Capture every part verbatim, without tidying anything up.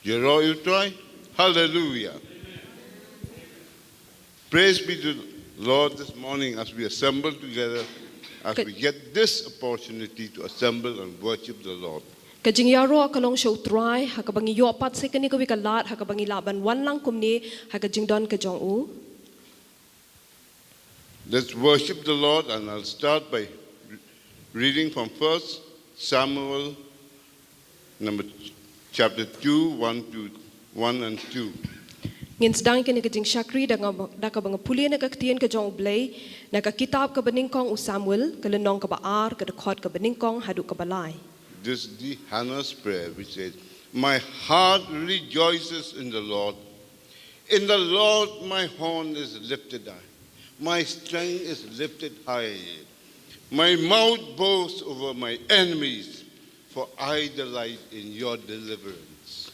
Ïaroh ïa U Trai. Hallelujah. Praise be to the Lord this morning as we assemble together, as we get this opportunity to assemble and worship the Lord. Ka jingïaroh ka long sha U Trai, ha kaba ngi ïoh pat sa kane kawei ka lad, ha kaba ngi lah ban wan lang kumne ha ka jingdon ka jong U. Let's worship the Lord, and I'll start by reading from First Samuel number chapter two, one to one and two. Ngin sdang kane ka jingshakri da nga, da kaba nga pule na ka ktien ka jong U Blei, na ka kitab kaba nyngkong U Samuel, ka lynnong kaba ar, ka dkhot kaba nyngkong haduh kaba lai. This is the Hannah's prayer, which says, "My heart rejoices in the Lord. In the Lord my horn is lifted high. My strength is lifted high. My mouth boasts over my enemies, for I delight in your deliverance."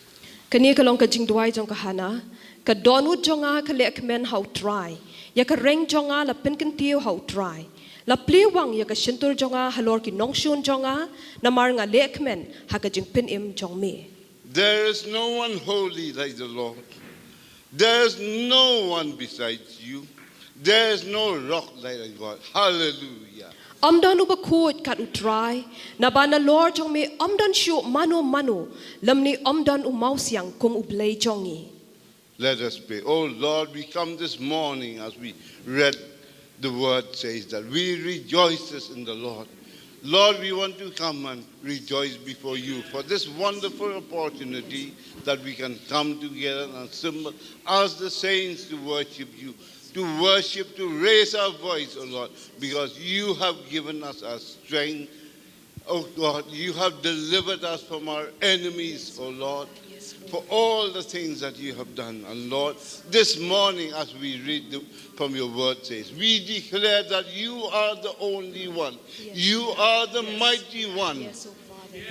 Kane ka long ka jingduwai jong ka Hannah. Ka dohnud jong nga ka lehkmen ha U Trai. Ïa ka reng jong nga la pynkyntiew ha U Trai. La plie wang ïa ka shyntur jong nga halor ki nongshun jong nga, namar nga lehkmen ha ka jingpynim jong me. There is no one holy like the Lord. There is no one besides you. There is no rock like our God. Hallelujah. Ym don uba khuid kat U Trai, naba nalor jong me ym don shuh mano mano, lymne ym don u mawsiang kum U Blei jong ngi. Let us pray. Oh Lord, we come this morning as we read the word says that we rejoices in the Lord. Lord, we want to come and rejoice before you for this wonderful opportunity that we can come together and assemble as the saints to worship you, to worship, to raise our voice, O Lord, because you have given us our strength. Oh God, you have delivered us from our enemies, oh Lord, for all the things that you have done. And Lord, this morning as we read the, from your word says, we declare that you are the only one. You are the mighty one.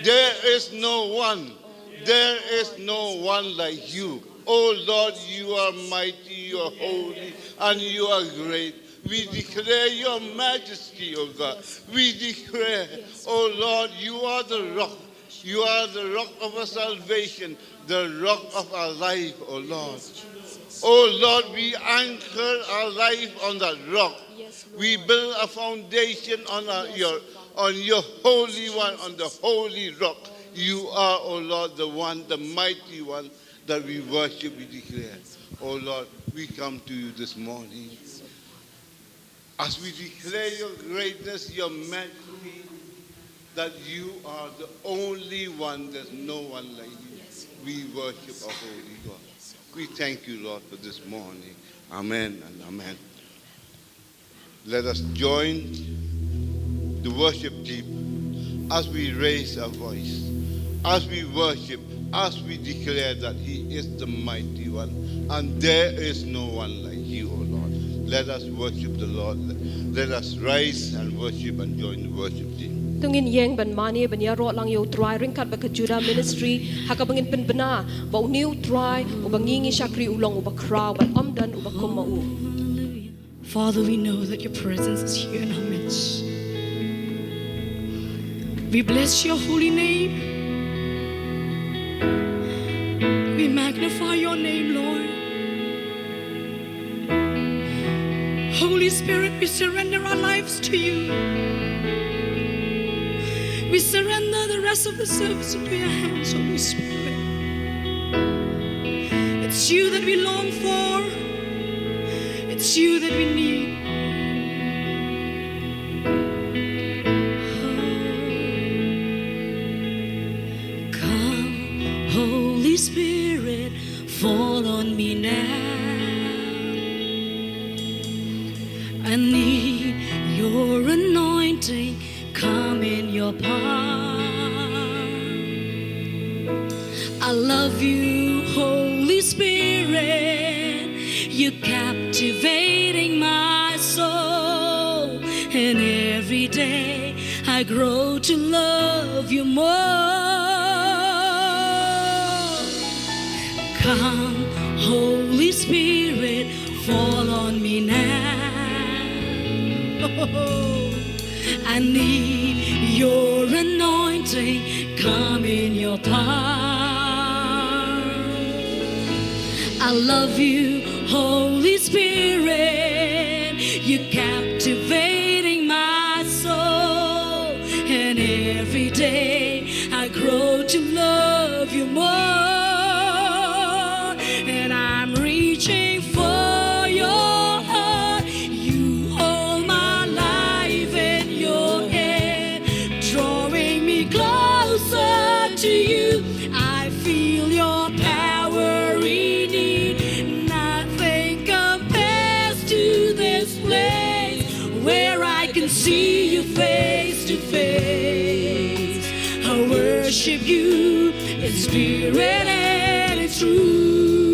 There is no one. There is no one like you. Oh Lord, you are mighty, you are holy, and you are great. We declare your majesty, O God. We declare, O Lord, you are the rock. You are the rock of our salvation, the rock of our life, O Lord. O Lord, we anchor our life on that rock. We build a foundation on our, your, on your holy one, on the holy rock. You are, O Lord, the one, the mighty one that we worship, we declare. O Lord, we come to you this morning. As we declare your greatness, your majesty, that you are the only one, there's no one like you. We worship our holy God. We thank you, Lord, for this morning. Amen and amen. Let us join the worship team as we raise our voice, as we worship, as we declare that He is the mighty one, and there is no one like you, O Lord. Let us worship the Lord. Let us rise and worship and join the worship team. To ngin ïeng ban mane ban ïaroh lang ïa U Trai ryngkat bad ka Judah Ministry, ha kaba ngin pynbna ba une U Trai uba ngi ngi shakri u long uba khraw bad ym don uba kum ma u. Father, we know that your presence is here in our midst. We bless your holy name. We magnify your name, Lord. Holy Spirit, we surrender our lives to you. We surrender the rest of the service into your hands, Holy Spirit. It's you that we long for. It's you that we need. Come, Holy Spirit, fall on me now. I need your anointing. Come in your power. I love you, Holy Spirit. You're captivating my soul. And every day I grow to love you more. Come, Holy Spirit, fall on me now. I need your anointing. Come in your power. I love you, Holy Spirit. You're captivating my soul. And every day I grow to love you more. And I'm reaching for your heart. You hold my life in your hand, drawing me closer to you. I feel your power in it. Nothing compares to this place where I can see you face to face. I worship you in spirit and in truth.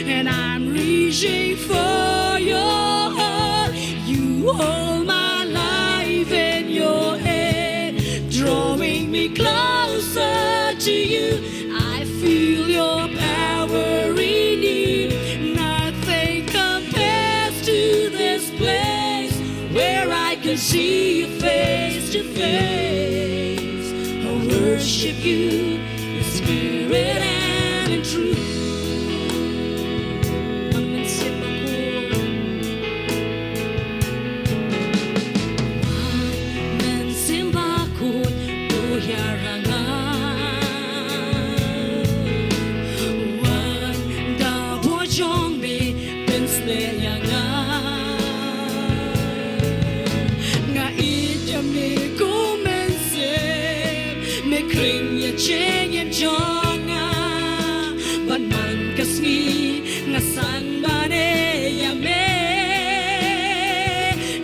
And I'm reaching for your heart. You hold my life in your hand, drawing me closer to you. I feel your power in it. Nothing compares to this place where I can see you face to face. I worship you in spirit and in truth. Wan, Mynsiem Bakhuid, to ïarap nga. Wan, da buh jong me, pynshlur ïa nga. Nga ïeit ïa me ko Mynsiem, me khring ïa jingim jong nga. Bad man ka sngi nga san ban ïeit ïa me.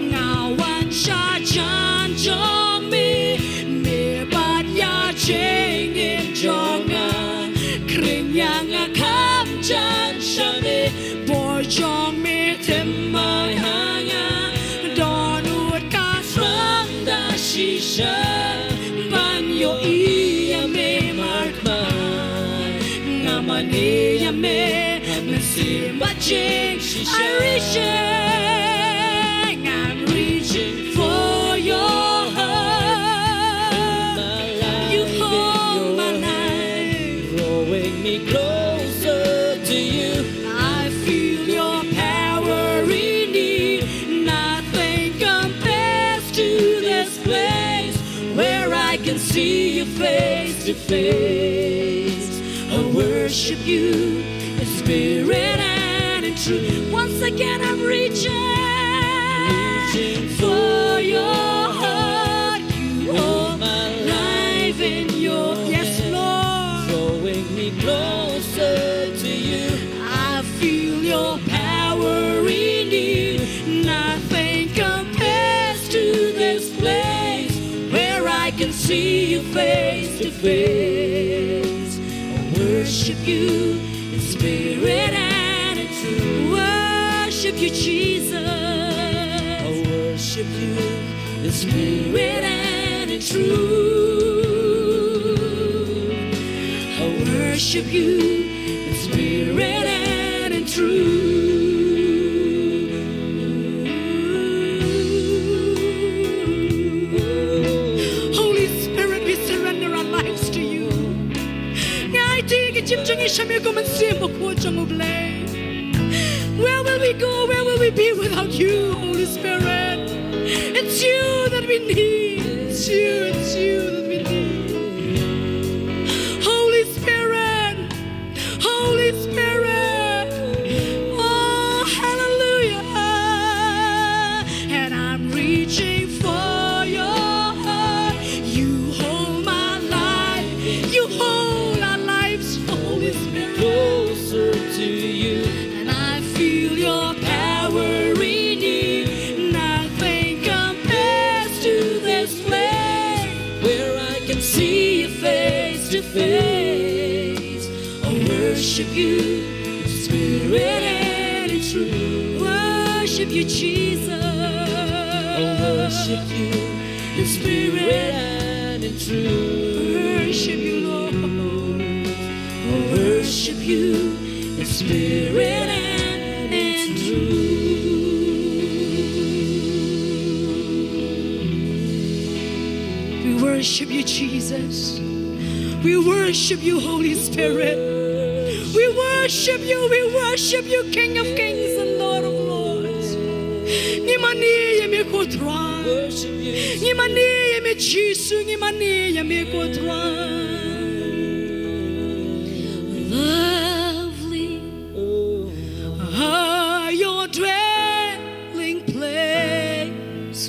Nga wan sha jan jong me, me bat ïa jingim jong nga. Khring ïa nga kham jan sha me, bor jong me thymmai ha nga. Dohnud ka shrang da shisha ban ïohi ïa me markhmat. Nga mane ïa me, Mynsiem Bakhuid. I reach in, I'm reaching for your heart. You hold my life, drawing me closer to you. I feel your power in it. Nothing compares to this place where I can see you face to face. I worship you in spirit and in truth. Once again, I'm reaching for your heart. You hold my life in your, yes, Lord, drawing me closer to you. I feel your power in it. Nothing compares to this place where I can see you face to face. I worship you in spirit and in truth. Worship you, Jesus. I worship you in spirit and in truth. I worship you in spirit and in truth. Holy Spirit, we surrender our lives to you. Nga aiti ka jingim jong ngi sha me ko Mynsiem Bakhuid jong U Blei. Where will we go? Where will we be without you, Holy Spirit? It's you that we need. It's you, it's you that we need. Holy Spirit, Holy Spirit. Oh, hallelujah. And I'm reaching for your heart. You hold my life. You hold our lives, Holy Spirit. Closer to you. And I feel your power in it. Nothing compares to this place where I can see you face to face. I worship you in spirit and in truth. Worship you, Jesus. I worship you in spirit and in truth. Worship you, Lord. I worship you in spirit and in truth. We worship you, Jesus. We worship you, Holy Spirit. We Worship you, we worship you, King of Kings and Lord of Lords. Ngi mane ïa me ko Trai. Ngi mane ïa me Jisu, ngi mane ïa me ko Trai. Lovely are your dwelling places.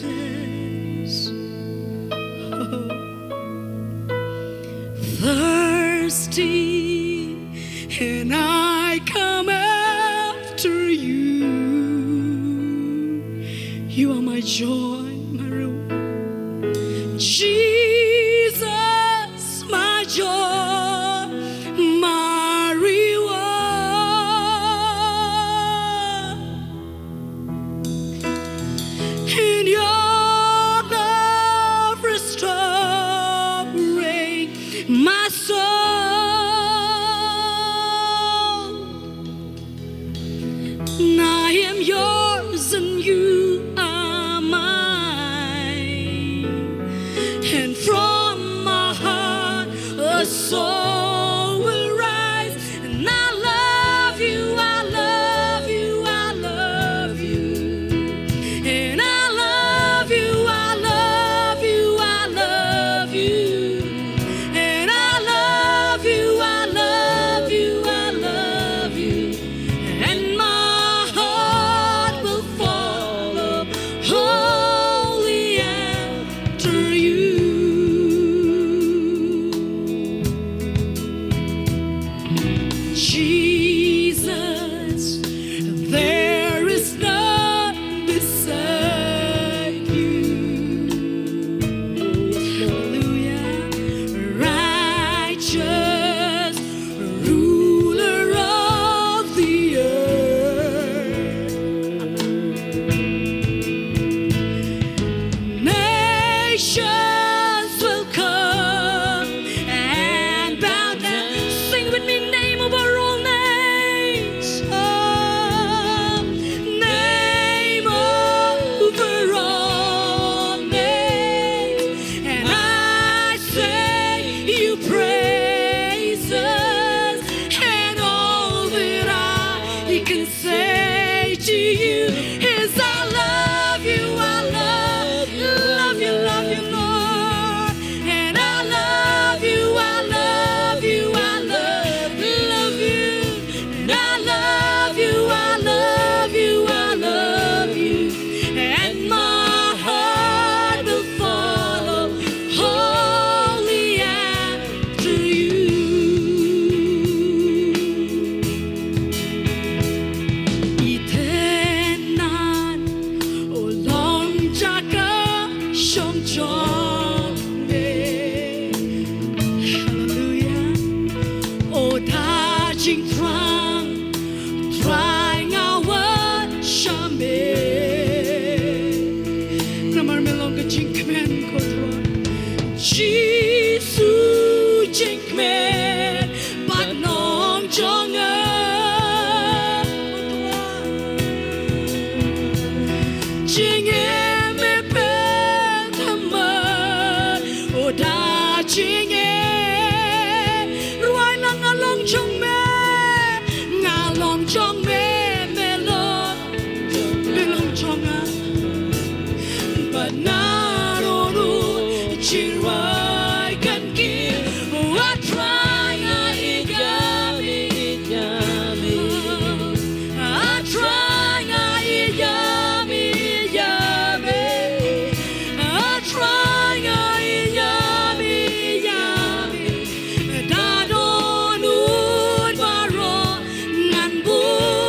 Thirsty, and I come after you. You are my joy, my reward. Jesus, my joy, my reward. In your love restoring my soul. And I am yours and you are mine. And from my heart a song will rise. And I love you, I love you, I love you. And I love you, I love you, I love you. And I love you, I love you, I love you. And my heart will follow wholly after you. Jesus, there is none beside you. Hallelujah. Righteous ruler of the earth. Nations will come and bow down. Sing with me, name over all names. Oh, name over all names. And I say you praises, and all that I can say to you is I love you, I love you, love you, love you, Lord. And I love you, I love you, I love you, love you. And I love you, I love you, I love you. And my heart will follow wholly after you. Itenan o long jaka shong jong me. Hallelujah. O da jingthrang, Trai nga wan sha me. Namar me long ka jingkmen ko Trai. Jisu jingkmen bad nong jong nga. Jingim me pynthame, o da jingim. Rwai lang nga long jong me, nga long jong me, me long, me long jong nga. Bad nga rung ruh jingrwai kan kiew. A Trai nga ïeit ïa me, ïeit ïa me. A Trai nga ïeit ïa me, ïeit ïa me. A Trai nga ïeit ïa me, ïeit ïa me. Da dohnud baroh ngan buh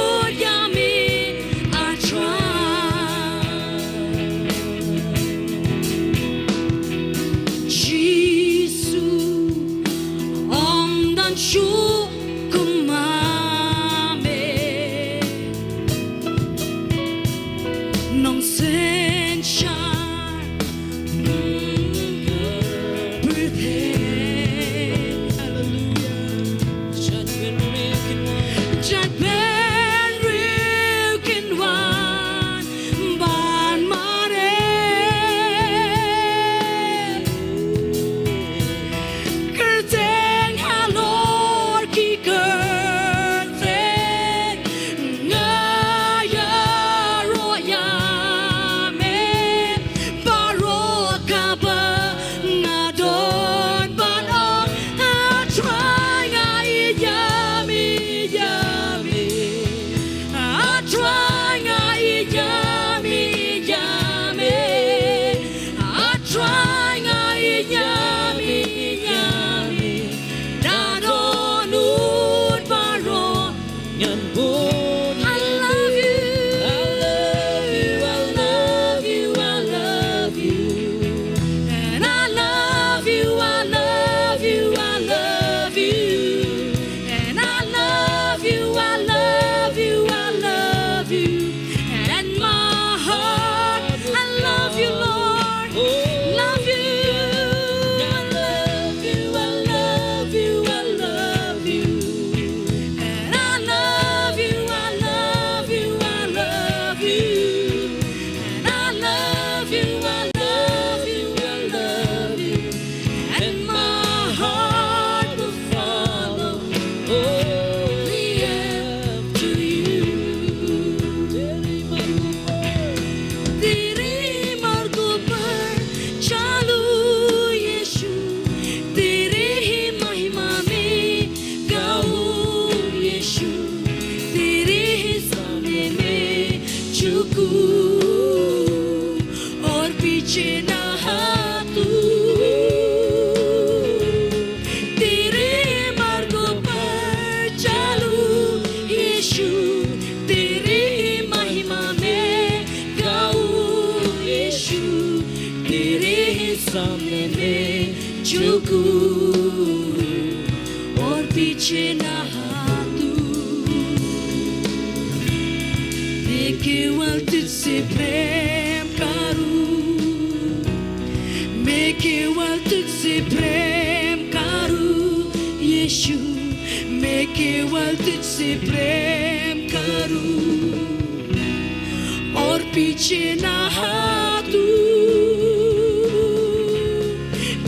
I love you. I love you, I love you, I love you. And I love you, I love you, I love you. And I love you, I love you, I love you. And my heart, I love you, Lord. Love you. I love you, I love you, I love you. And I love you, I love you, I love you. And I love you, I love you, I love you. And my heart will follow only after you. तेरे मार्गों पर चालू यीशु, तेरे ही महिमा में गाऊं यीशु, तेरे ही सामने में झुकूं और पीछे ना हटूं। तेरे मार्गों पर चालूं यीशु, तेरे ही महिमा में गाऊं यीशु, तेरे ही सामने में झुकूं और पीछे ना हटूं। मैं केवल तुझसे प्रेम करूं, मैं केवल तुझसे प्रेम करूं यीशु, मैं केवल तुझसे प्रेम करूं और पीछे ना हटूं।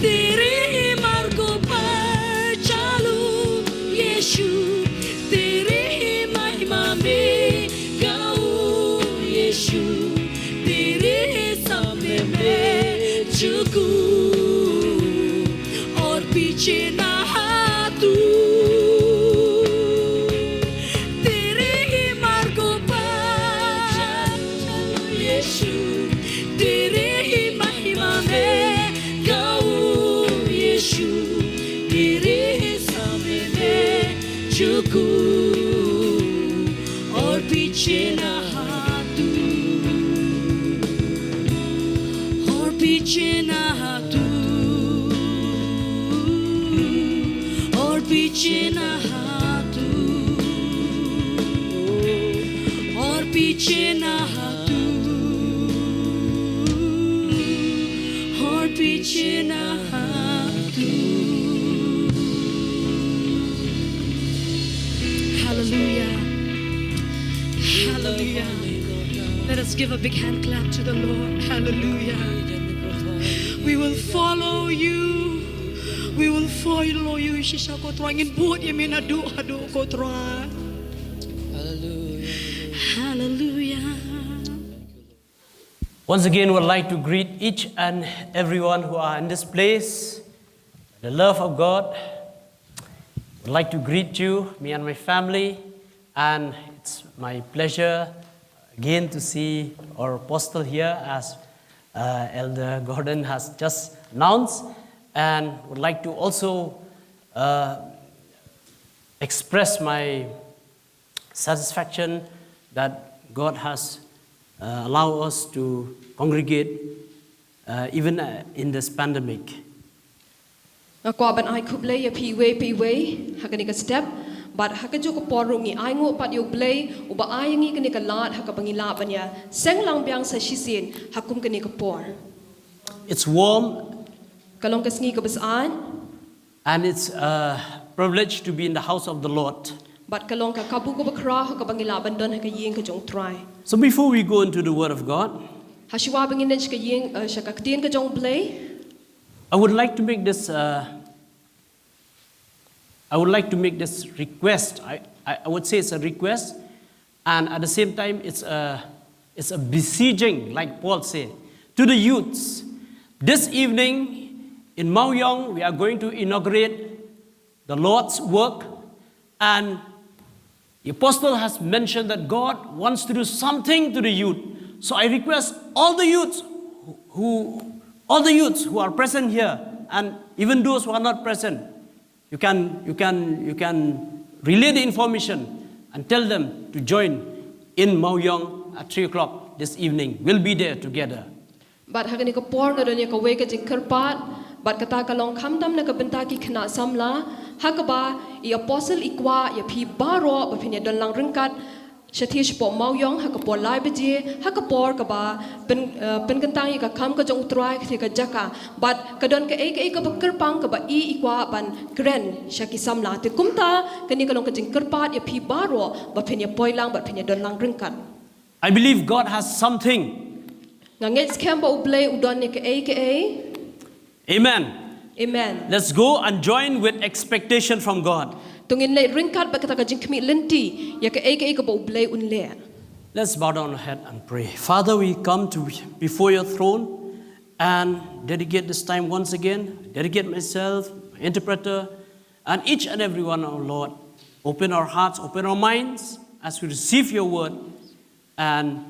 तेरे ही मार्गों पर चालूं यीशु, तेरे ही महिमा में गाऊं यीशु, तेरे ही सामने में झुकूं और पीछे ना हटूं। तेरे ही मार्गों पर चालूं यीशु, तेरे ही महिमा में गाऊं यीशु, तेरे ही सामने में झुकूं और पीछे ना हटूं, और पीछे ना हटूं, और पीछे ना हटूं, और पीछे ना हटूं, और पीछे ना हटूं। Hallelujah. Hallelujah. Let us give a big hand clap to the Lord. Hallelujah. We will follow you. We will follow you. Shisha ko Trai, ngin bud ïa me naduh haduh ko Trai. Hallelujah. Hallelujah. Once again, would like to greet each and everyone who are in this place. The love of God. Would like to greet you, me and my family, and it's my pleasure again to see our apostle here, as uh, Elder Gordon has just announced, and would like to also uh, express my satisfaction that God has uh, allowed us to congregate uh, even uh, in this pandemic. Nga kwah ban ai khublei ïa phi iwei pa iwei ha kane ka step, bad ha kajuh ka por ruh ngi ainguh pat ïa U Blei uba ai ïa ngi kane ka lad ha kaba ngi lah ban ïa seng lang biang sa shisien ha kum kane ka por. It's warm. Ka long ka sngi kaba syaid. And it's a privilege to be in the house of the Lord. Bad ka long ka kabu kaba khraw ha kaba ngi lah ban don ha ka ïing ka jong U Trai. So before we go into the Word of God, ha shuwa ba ngin leit sha ka ïing, eh, sha ka ktien ka jong U Blei, I would like to make this, uh, I would like to make this request. I, I, I would say it's a request, and at the same time, it's a, it's a besieging, like Paul said, to the youths. This evening in Mawiong, we are going to inaugurate the Lord's work, and the apostle has mentioned that God wants to do something to the youth. So I request all the youths who, all the youths who are present here, and even those who are not present, you can, you can, you can relay the information. and tell them to join in Mawiong at three o'clock this evening. We'll be there together. Bad ha kane ka por nga don ïa kawei ka jingkyrpad, bad kata ka long khamtam na ka bynta ki khynnah samla, ha kaba i apostle i kwah ïa phi baroh ba phin ïa don lang ryngkat shathie shapoh Mawiong ha ka por lai baje, ha ka por kaba pyn, eh, pynkyntang ïa ka kam ka jong U Trai ka jaka. Bad ka don kaei kaei kaba kyrpang kaba i i kwah ban kren sha ki samla. Te kumta kane ka long ka jingkyrpad ïa phi baroh ba phin ïa poi lang bad phin ïa don lang ryngkat. I believe God has something. Nga ngeit skhem ba U Blei u don ïa kaei kaei. Amen. Amen. Let's go and join with expectation from God. To ngin leit ryngkat bad kata ka jingkhmih lynti ïa kaei kaei kaba U Blei un leh. Let's bow down our head and pray. Father, we come to before your throne and dedicate this time once again. Dedicate myself, interpreter, and each and every one, oh Lord. Open our hearts, open our minds as we receive your word. And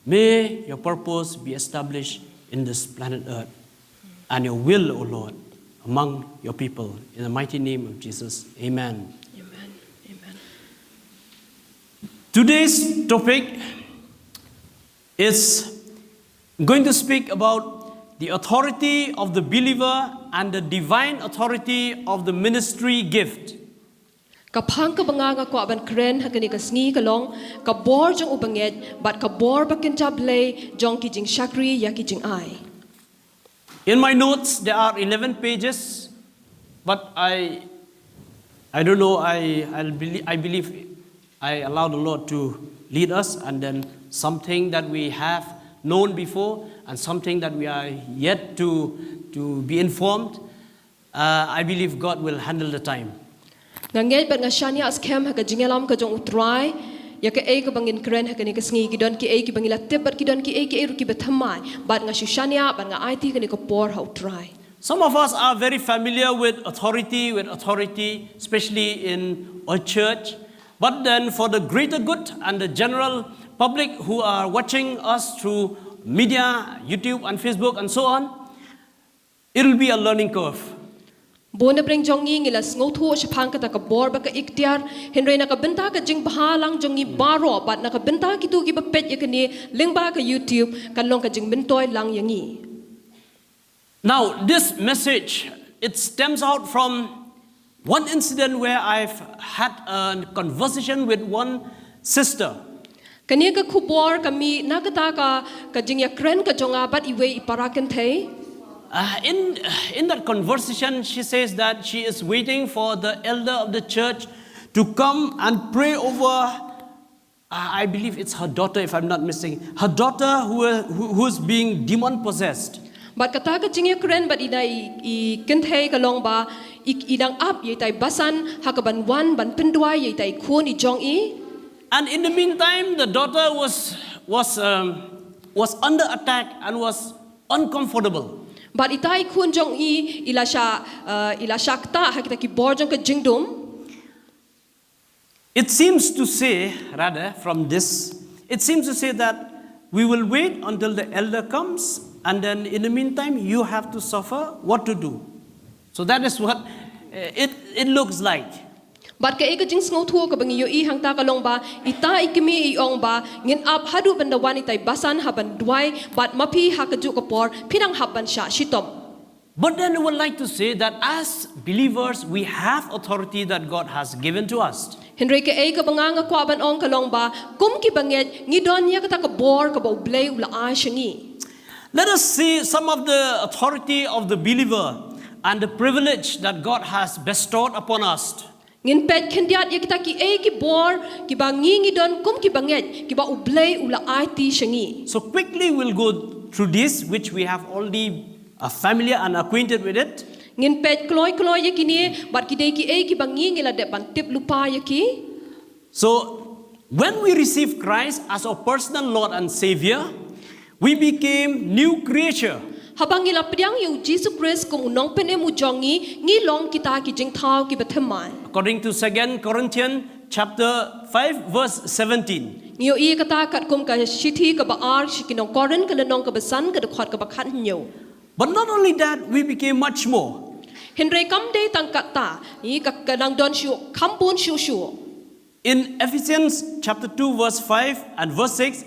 may your purpose be established in this planet Earth and your will, O Lord, among your people. In the mighty name of Jesus, amen. Amen. Amen. Today's topic is going to speak about the authority of the believer and the divine authority of the ministry gift. Ka phang kaba nga nga kwah ban kren ha kane ka sngi ka long ka bor jong u bangeit bad ka bor ba kynja Blei jong ki jingshakri ïa ki jingai. In my notes there are eleven pages, but I I don't know, I I believe I believe I allow the Lord to lead us, and then something that we have known before and something that we are yet to to be informed. Uh, I believe God will handle the time. Nga ngeit bad nga shaniah skhem ha ka jingïalam ka jong U Trai ïa kaei kaba ngin kren ha kane ka sngi. Ki don kiei kiba ngi la tip bad ki don kiei kiei ruh kiba thymmai, bad nga shu shaniah bad nga aiti kane ka por ha U Trai. Some of us are very familiar with authority, with authority, especially in a church. But then, for the greater good and the general public who are watching us through media, YouTube and Facebook and so on, it'll be a learning curve. Bun na pdeng jong ngi ngi la sngewthuh shaphang kata ka bor bad ka iktiar, hynrei na ka bynta ka jingbha lang jong ngi baroh bad na ka bynta kito kiba peit ïa kane lyngba ka YouTube, kan long ka jingmyntoi lang ïa ngi. Now, this message, it stems out from one incident where I've had a conversation with one sister. Kane ka khubor ka mih na kata ka, ka jingïakren ka jong nga bad iwei i para kynthei. Uh, in, in that conversation, she says that she is waiting for the elder of the church to come and pray over, uh, I believe it's her daughter, if I'm not mistaken, her daughter who, who, who's being demon possessed. Bad kata ka jingïakren bad ina i, i kynthei ka long ba i, i dang ap ïa itai basan ha kaban wan ban pynduwai ïa itai khun i jong i. And in the meantime, the daughter was, was, um, was under attack and was uncomfortable. Bad itai khun jong i, i la shah, uh, i la shah ktah ha kita ki bor jong ka jingdum. It seems to say, rather, from this, it seems to say that we will wait until the elder comes, and then in the meantime, you have to suffer what to do. So that is what, eh, it, it looks like. Bad kaei ka jingsngewthuh kaba ngi ïohi hangta ka long ba, ita i kmie i ong ba, ngin ap haduh ban da wan itai basan ha ban duwai, bad ma phi ha kajuh ka por, phi dang hap ban shah shitom. But then I would like to say that as believers, we have authority that God has given to us. Hynrei kaei kaba nga nga kwah ban ong ka long ba, kum ki bangeit, ngi don ïa kata ka bor kaba U Blei u la ai sha ngi. Let us see some of the authority of the believer and the privilege that God has bestowed upon us. Ngin peit khyndiat ïa kita kiei ki bor, kiba ngi ngi don kum ki bangeit, kiba U Blei u la aiti sha ngi. So quickly we'll go through this, which we have already, uh, familiar and acquainted with it. Ngin peit kloi kloi ïa kine, bad ki dei kiei kiba ngi ngi la dep ban tip lypa ïa ki. So, when we receive Christ as our personal Lord and Savior, we became new creature. Haba ngi la pdiang ïa U Jisu Khrist kum u nongpynim u jong ngi, ngi long kita ki jingthaw kiba thymmai. According to Second Corinthians chapter five, verse seventeen. Ngi ïohi kata katkum ka shithi kaba ar sha ki nong Korinth ka lynnong kaba san ka dkhot kaba khathynñiew. But not only that, we became much more. Hynrei kam dei tang kata, ngi ka, ka nang don shuh, kham bun shuh shuh. In Ephesians chapter two, verse five and verse six,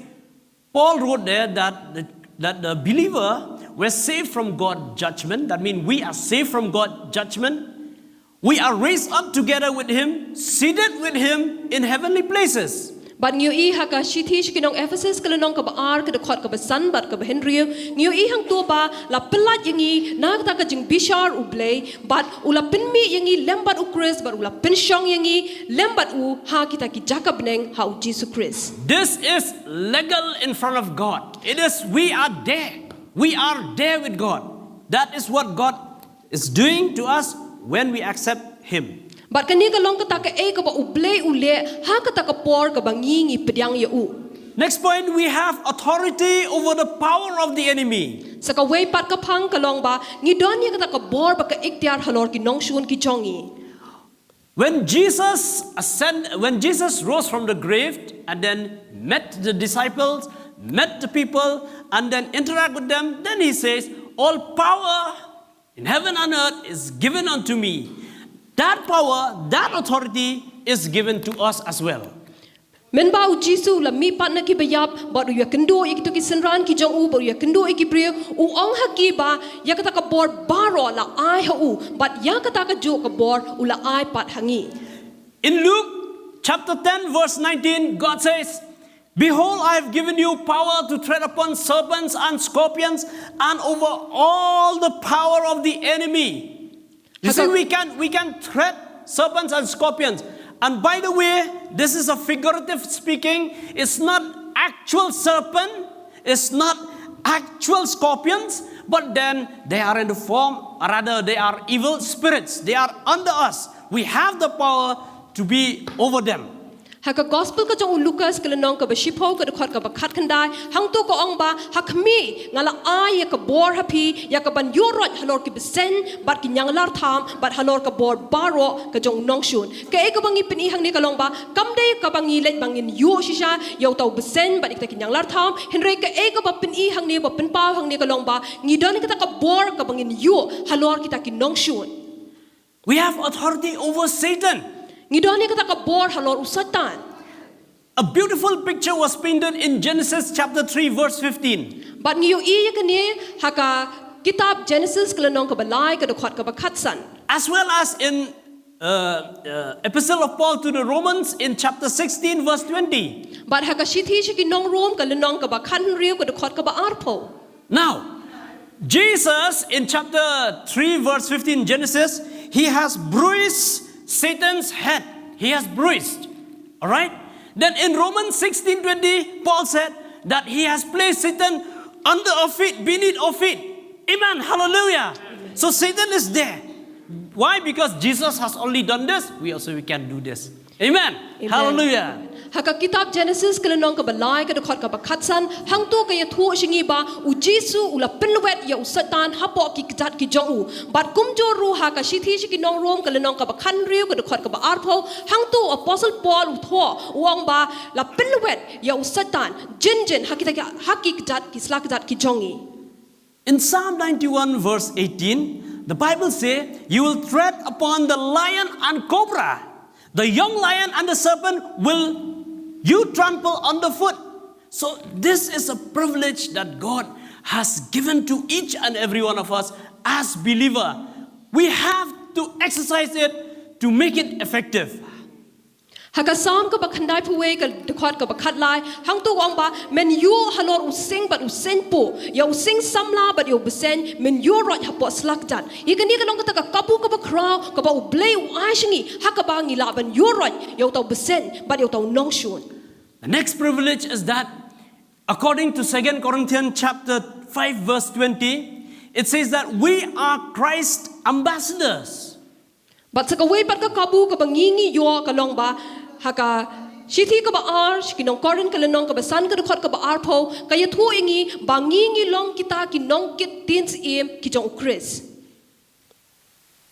Paul wrote there that the, that the believer were saved from God judgment. That means we are saved from God judgment. We are raised up together with him, seated with him in heavenly places. Bad ngi ïohi ha ka shithi sha ki nong Ephesus ka lynnong kaba ar ka dkhot kaba san bad kaba hynriew, ngi ïohi hangto ba la pyllait ïa ngi na kata ka jingbishar U Blei, bad u la pynmih ïa ngi lem bad U Khrist, bad u la pynshong ïa ngi lem bad u ha kita ki jaka bneng ha U Jisu Khrist. This is legal in front of God. It is, we are there. We are there with God. That is what God is doing to us when we accept Him. Bad kane ka long kata kaei kaba U Blei u leh ha kata ka por kaba ngi ngi pdiang ïa u. Next point, we have authority over the power of the enemy. Sa kawei pat ka phang ka long ba ngi don ïa kata ka bor bad ka iktiar halor ki nongshun ki jong ngi. When Jesus ascend, when Jesus rose from the grave and then met the disciples, met the people, and then interact with them, then he says, "All power in heaven and earth is given unto me." That power, that authority is given to us as well. Mynba U Jisu u la mih pat na kiba ïap bad u ïakynduh ïa kito ki synran ki jong u bad u ïakynduh ïa ki briew, u ong ha ki ba ïa kata ka bor baroh la ai ha u, bad ïa kata ka juh ka bor u la ai pat ha ngi. In Luke chapter ten, verse nineteen, God says, "Behold, I have given you power to tread upon serpents and scorpions and over all the power of the enemy." You see, we can, we can tread serpents and scorpions. And by the way, this is a figurative speaking. It's not actual serpent. It's not actual scorpions. But then they are in the form, or rather, they are evil spirits. They are under us. We have the power to be over them. Ha ka gospel ka jong u Lukas ka lynnong kaba shiphew ka dkhot kaba khatkhyndai, hangto ka ong ba, ha khmih nga la ai ïa ka bor ha phi, ïa ka ban ïuh roit halor ki bseiñ bad ki ñianglartham bad halor ka bor baroh ka jong u nongshun. Kaei kaba ngi pyni hangne ka long ba, kam dei kaba ngi leit ba ngin ïuh shisha ïa uta u bseiñ bad ïa kita ki ñianglartham, hynrei kaei kaba pyni hangne ba pynpaw hangne ka long ba, ngi don ïa kata ka bor kaba ngin ïuh halor kita ki nongshun. We have authority over Satan. Ngi don ïa kata ka bor halor u Satan. A beautiful picture was painted in Genesis chapter three, verse fifteen. Bad ngi ïohi ïa kane ha ka kitab Genesis ka lynnong kaba lai ka dkhot kaba khatsan. As well as in uh, uh, Epistle of Paul to the Romans in chapter sixteen, verse twenty. Bad ha ka shithi sha ki nong Rom ka lynnong kaba khathynriew ka dkhot kaba arphew. Now, Jesus in chapter three, verse fifteen, Genesis, he has bruised Satan's head. He has bruised. All right? Then in Romans sixteen twenty, Paul said that he has placed Satan under our feet, beneath our feet. Amen. Hallelujah. So Satan is there. Why? Because Jesus has only done this, we also we can do this. Amen. Amen. Hallelujah. Ha ka kitab Genesis ka lynnong kaba lai ka dkhot kaba khatsan, hangto ka ïathuh sha ngi ba u Jisu u la pynwet ïa u Satan hapoh ki kjat ki jong u. Bad kumjuh ruh ha ka shithi sha ki nong Rom ka lynnong kaba khathynriew ka dkhot kaba arphew, hangto u apostle Paul u thoh u ong ba la pynwet ïa u Satan jin jin ha kita ki, ha ki kjat ki sla kjat ki jong ngi. In Psalm ninety-one verse eighteen, the Bible say, "You will tread upon the lion and cobra, the young lion and the serpent will you trample underfoot." So this is a privilege that God has given to each and every one of us as believer. We have to exercise it to make it effective. Ha ka Salm kaba khyndaiphew wei ka dkhot kaba khatlai, hangto u ong ba, men ïuh halor u sing bad u sing puh, ïa u sing samla bad ïa u bseiñ, men ïuh roit hapoh sla kjat. Ïa kane ka long kata ka kabu kaba khraw, kaba U Blei u ai sha ngi, ha kaba ngi lah ban ïuh roit, ïa uta u bseiñ, bad ïa uta u nongshun. The next privilege is that, according to Second Corinthians chapter five verse twenty, it says that we are Christ ambassadors. Bad sa kawei pat ka kabu kaba ngi ngi ïoh ka long ba, ha ka shithi kaba ar sha ki nong Korinth ka lynnong kaba san ka dkhot kaba arphew, ka ïathuh ïa ngi ba ngi ngi long kita ki nongkit tien syiem ki jong U Khrist.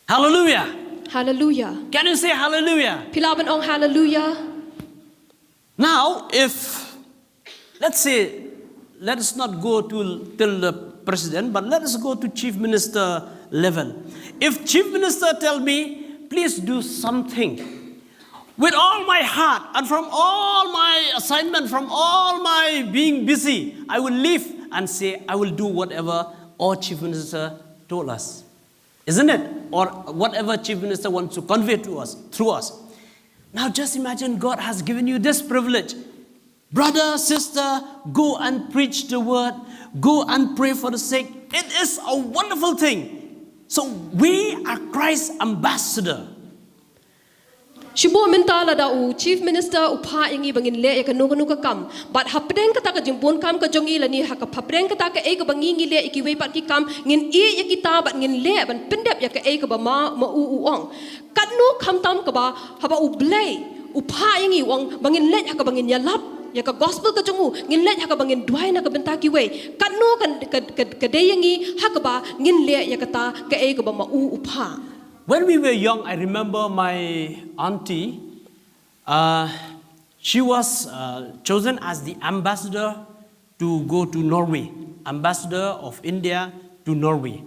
Hallelujah. Hallelujah. Can you say hallelujah? Phi lah ban ong hallelujah. Now, if, let's say, let us not go to till the president, but let us go to chief minister level. If chief minister tell me, "Please do something," with all my heart and from all my assignment, from all my being busy, I will leave and say, I will do whatever our Chief Minister told us. Isn't it? Or whatever Chief Minister wants to convey to us, through us. Now just imagine God has given you this privilege. Brother, sister, go and preach the word. Go and pray for the sick. It is a wonderful thing. So we are Christ's ambassador. Shibun mynta lada u Chief Minister u phah ïa ngi ba ngin leh ïa kano kano ka kam. Bad hapdeng kata ka jingbun kam ka jong ngi lane ha ka hapdeng kata kaei kaba ngi ngi leh ïa kiwei pat ki kam, ngin ïeh ïa kita bad ngin leh ban pyndep ïa kaei kaba ma, ma u u ong. Katno khamtam kaba haba U Blei u phah ïa ngi u ong ba ngin leit ha kaba ngin ïalap ïa ka gospel ka jong u, ngin leit ha kaba ngin duwai na ka bynta kiwei. Katno ka, ka, ka, ka dei ïa ngi ha kaba ngin leh ïa kata kaei kaba ma u u phah. When we were young, I remember my auntie, uh, she was uh, chosen as the ambassador to go to Norway, ambassador of India to Norway.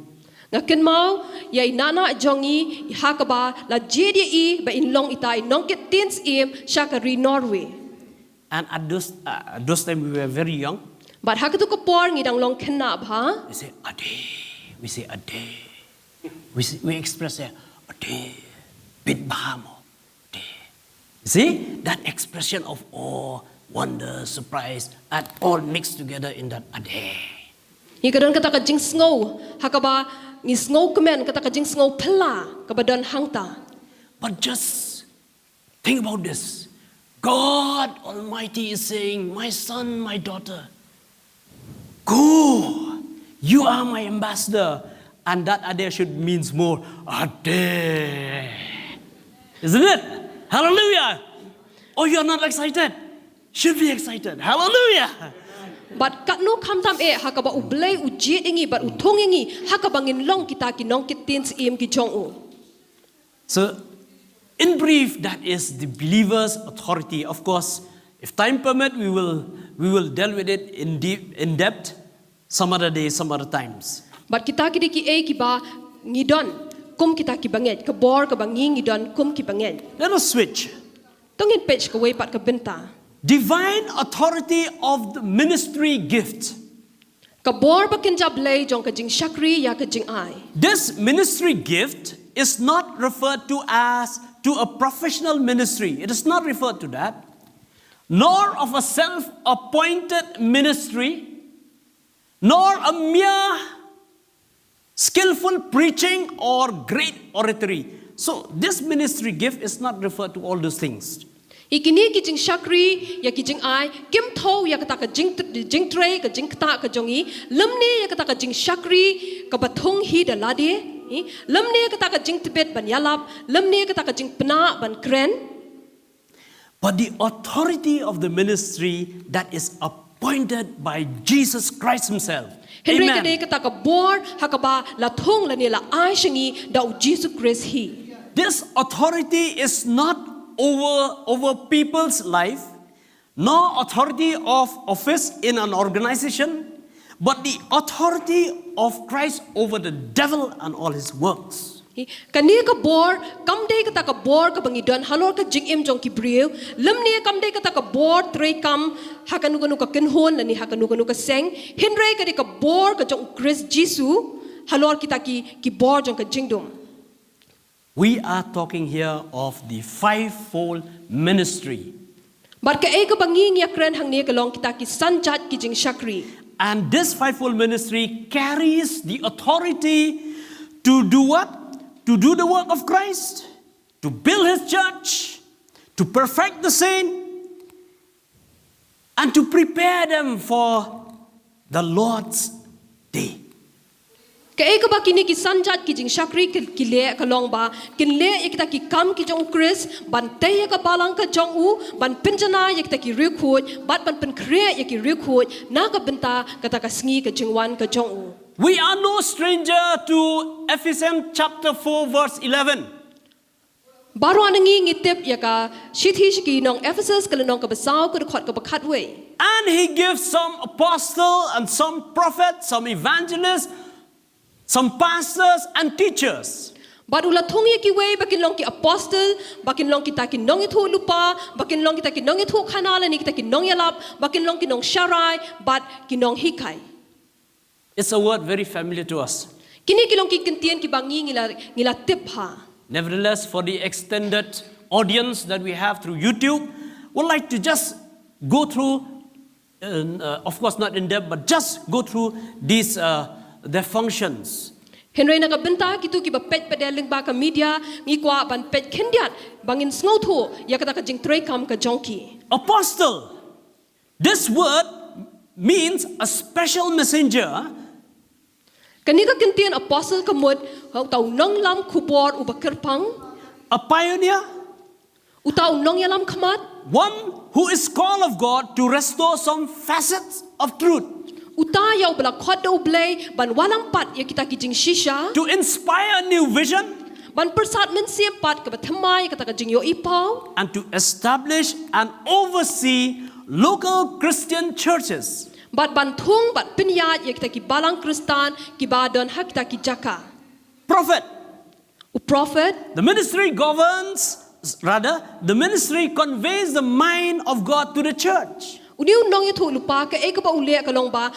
Nga kynmaw ïa i nana jong ngi ha kaba la jied ïa i ba in long ita i nongkit tien syiem sha ka ri Norway. And at those, uh, at those time we were very young. Bad ha katu ka por ngi dang long khynnah bha. We say ade, we say ade. We, say, we express a ade, bit bha mo, ade. See that expression of awe, wonder, surprise, and all mixed together in that ade. Ngi ka don kata ka jingsngew ha kaba ngi sngewkmen, kata ka jingsngew phylla kaba don hangta. But just think about this. God Almighty is saying, my son, my daughter, go. You are my ambassador. And that ade should means more ade. Isn't it? Hallelujah. Oh, you're not excited? Should be excited. Hallelujah. Bad katno khamtam eh ha kaba U Blei u jied ïa ngi bad u thung ïa ngi ha kaba ngin long kita ki nongkit tien syiem ki jong u. So, in brief, that is the believer's authority. Of course, if time permit, we will we will deal with it in deep in depth some other day, some other times. Bad kita ki dei kiei kiba ngi don kum kita ki bangeit, ka bor kaba ngi ngi don kum ki bangeit. Let us switch. To ngin peit kawei pat ka bynta. Divine authority of the ministry gift. Ka bor ba kynja Blei jong ka jingshakri ïa ka jingai. This ministry gift is not referred to as to a professional ministry. It is not referred to that. Nor of a self-appointed ministry, nor a mere skillful preaching or great oratory. So this ministry gift is not referred to all those things. Ïa kine ki jingshakri ïa ki jingai kim thew ïa kata ka jing, jingtrei ka jingktah ka jong ngi, lymne ïa kata ka jingshakri kaba thung hi da lade, lymne ïa kata ka jingtbit ban ïalap, lymne ïa kata ka jingpynah ban kren. But the authority of the ministry that is appointed by Jesus Christ himself. Hynrei ka dei kata ka bor ha kaba la thung lane la ai sha ngi da u Jisu Khrist hi. This authority is not over over people's life, nor authority of office in an organization, but the authority of Christ over the devil and all his works. Kane ka bor kam dei kata ka bor kaba ngi don halor ka jingim jong ki briew, lymne kam dei kata ka bor trei kam ha kano kano ka kynhun lane ha kano kano ka seng, hynrei ka dei ka bor ka jong u Khrist Jisu halor kita ki, ki bor jong ka jingdum. We are talking here of the fivefold ministry. Bad kaei kaba ngi ngi ïakren hangne ka long kita ki san jait ki jingshakri. And this fivefold ministry carries the authority to do what? To do the work of Christ, to build his church, to perfect the saint, and to prepare them for the Lord's day. Kaei kaba kine ki san jait ki jingshakri ki, ki leh ka long ba kin leh ïa kita ki kam ki jong u Khrist ban tei ïa ka balang ka jong u, ban pynjanai ïa kita ki riewkhuid bad ban pynkhreh ïa ki riewkhuid na ka bynta kata ka sngi ka jingwan ka jong u. We are no stranger to Ephesians chapter four verse eleven. Baroh na ngi ngi tip ïa ka shithi sha ki nong Ephesus ka lynnong kaba saw ka dkhot kaba khatwei. And he gives some apostle and some prophets, some evangelists, some pastors and teachers. Bad u la thung ïa kiwei ba kin long ki apostle, ba kin long kita ki nongïathuhlypa, ba kin long kita ki nongïathuhkhana lane kita ki nongïalap, ba kin long ki nongsharai bad ki nonghikai. It's a word very familiar to us. Kine ki long ki kyntien kiba ngi ngi la ngi la tip ha. Nevertheless, for the extended audience that we have through YouTube, would like to just go through, uh, uh, of course not in depth, but just go through these uh, their functions. Hynrei na ka bynta kito kiba peit pat lyngba ka media, ngi kwah ban peit khyndiat ba ngin sngewthuh ïa kata ka jingtrei kam ka jong ki. Apostle. This word means a special messenger. Kane ka kyntien apostle ka mut uta u nonglam khubor uba kyrpang. A pioneer. Uta u nongïalam khmat. One who is called of God to restore some facets of truth. Uta ïa uba la khot da u Blei ban wallam pat ïa kita ki jingshisha. To inspire new vision. Ban pyrsad mynsiem pat kaba thymmai ïa kata ka jingïohi paw. And to establish and oversee local Christian churches. Bad ban thung bad pynïaid ïa kita ki balang Khristan kiba don ha kita ki jaka. Prophet. U prophet. The ministry governs, rather, the ministry conveys the mind of God to the church. Une u nongïathuhlypa kaei kaba u leh ka long ba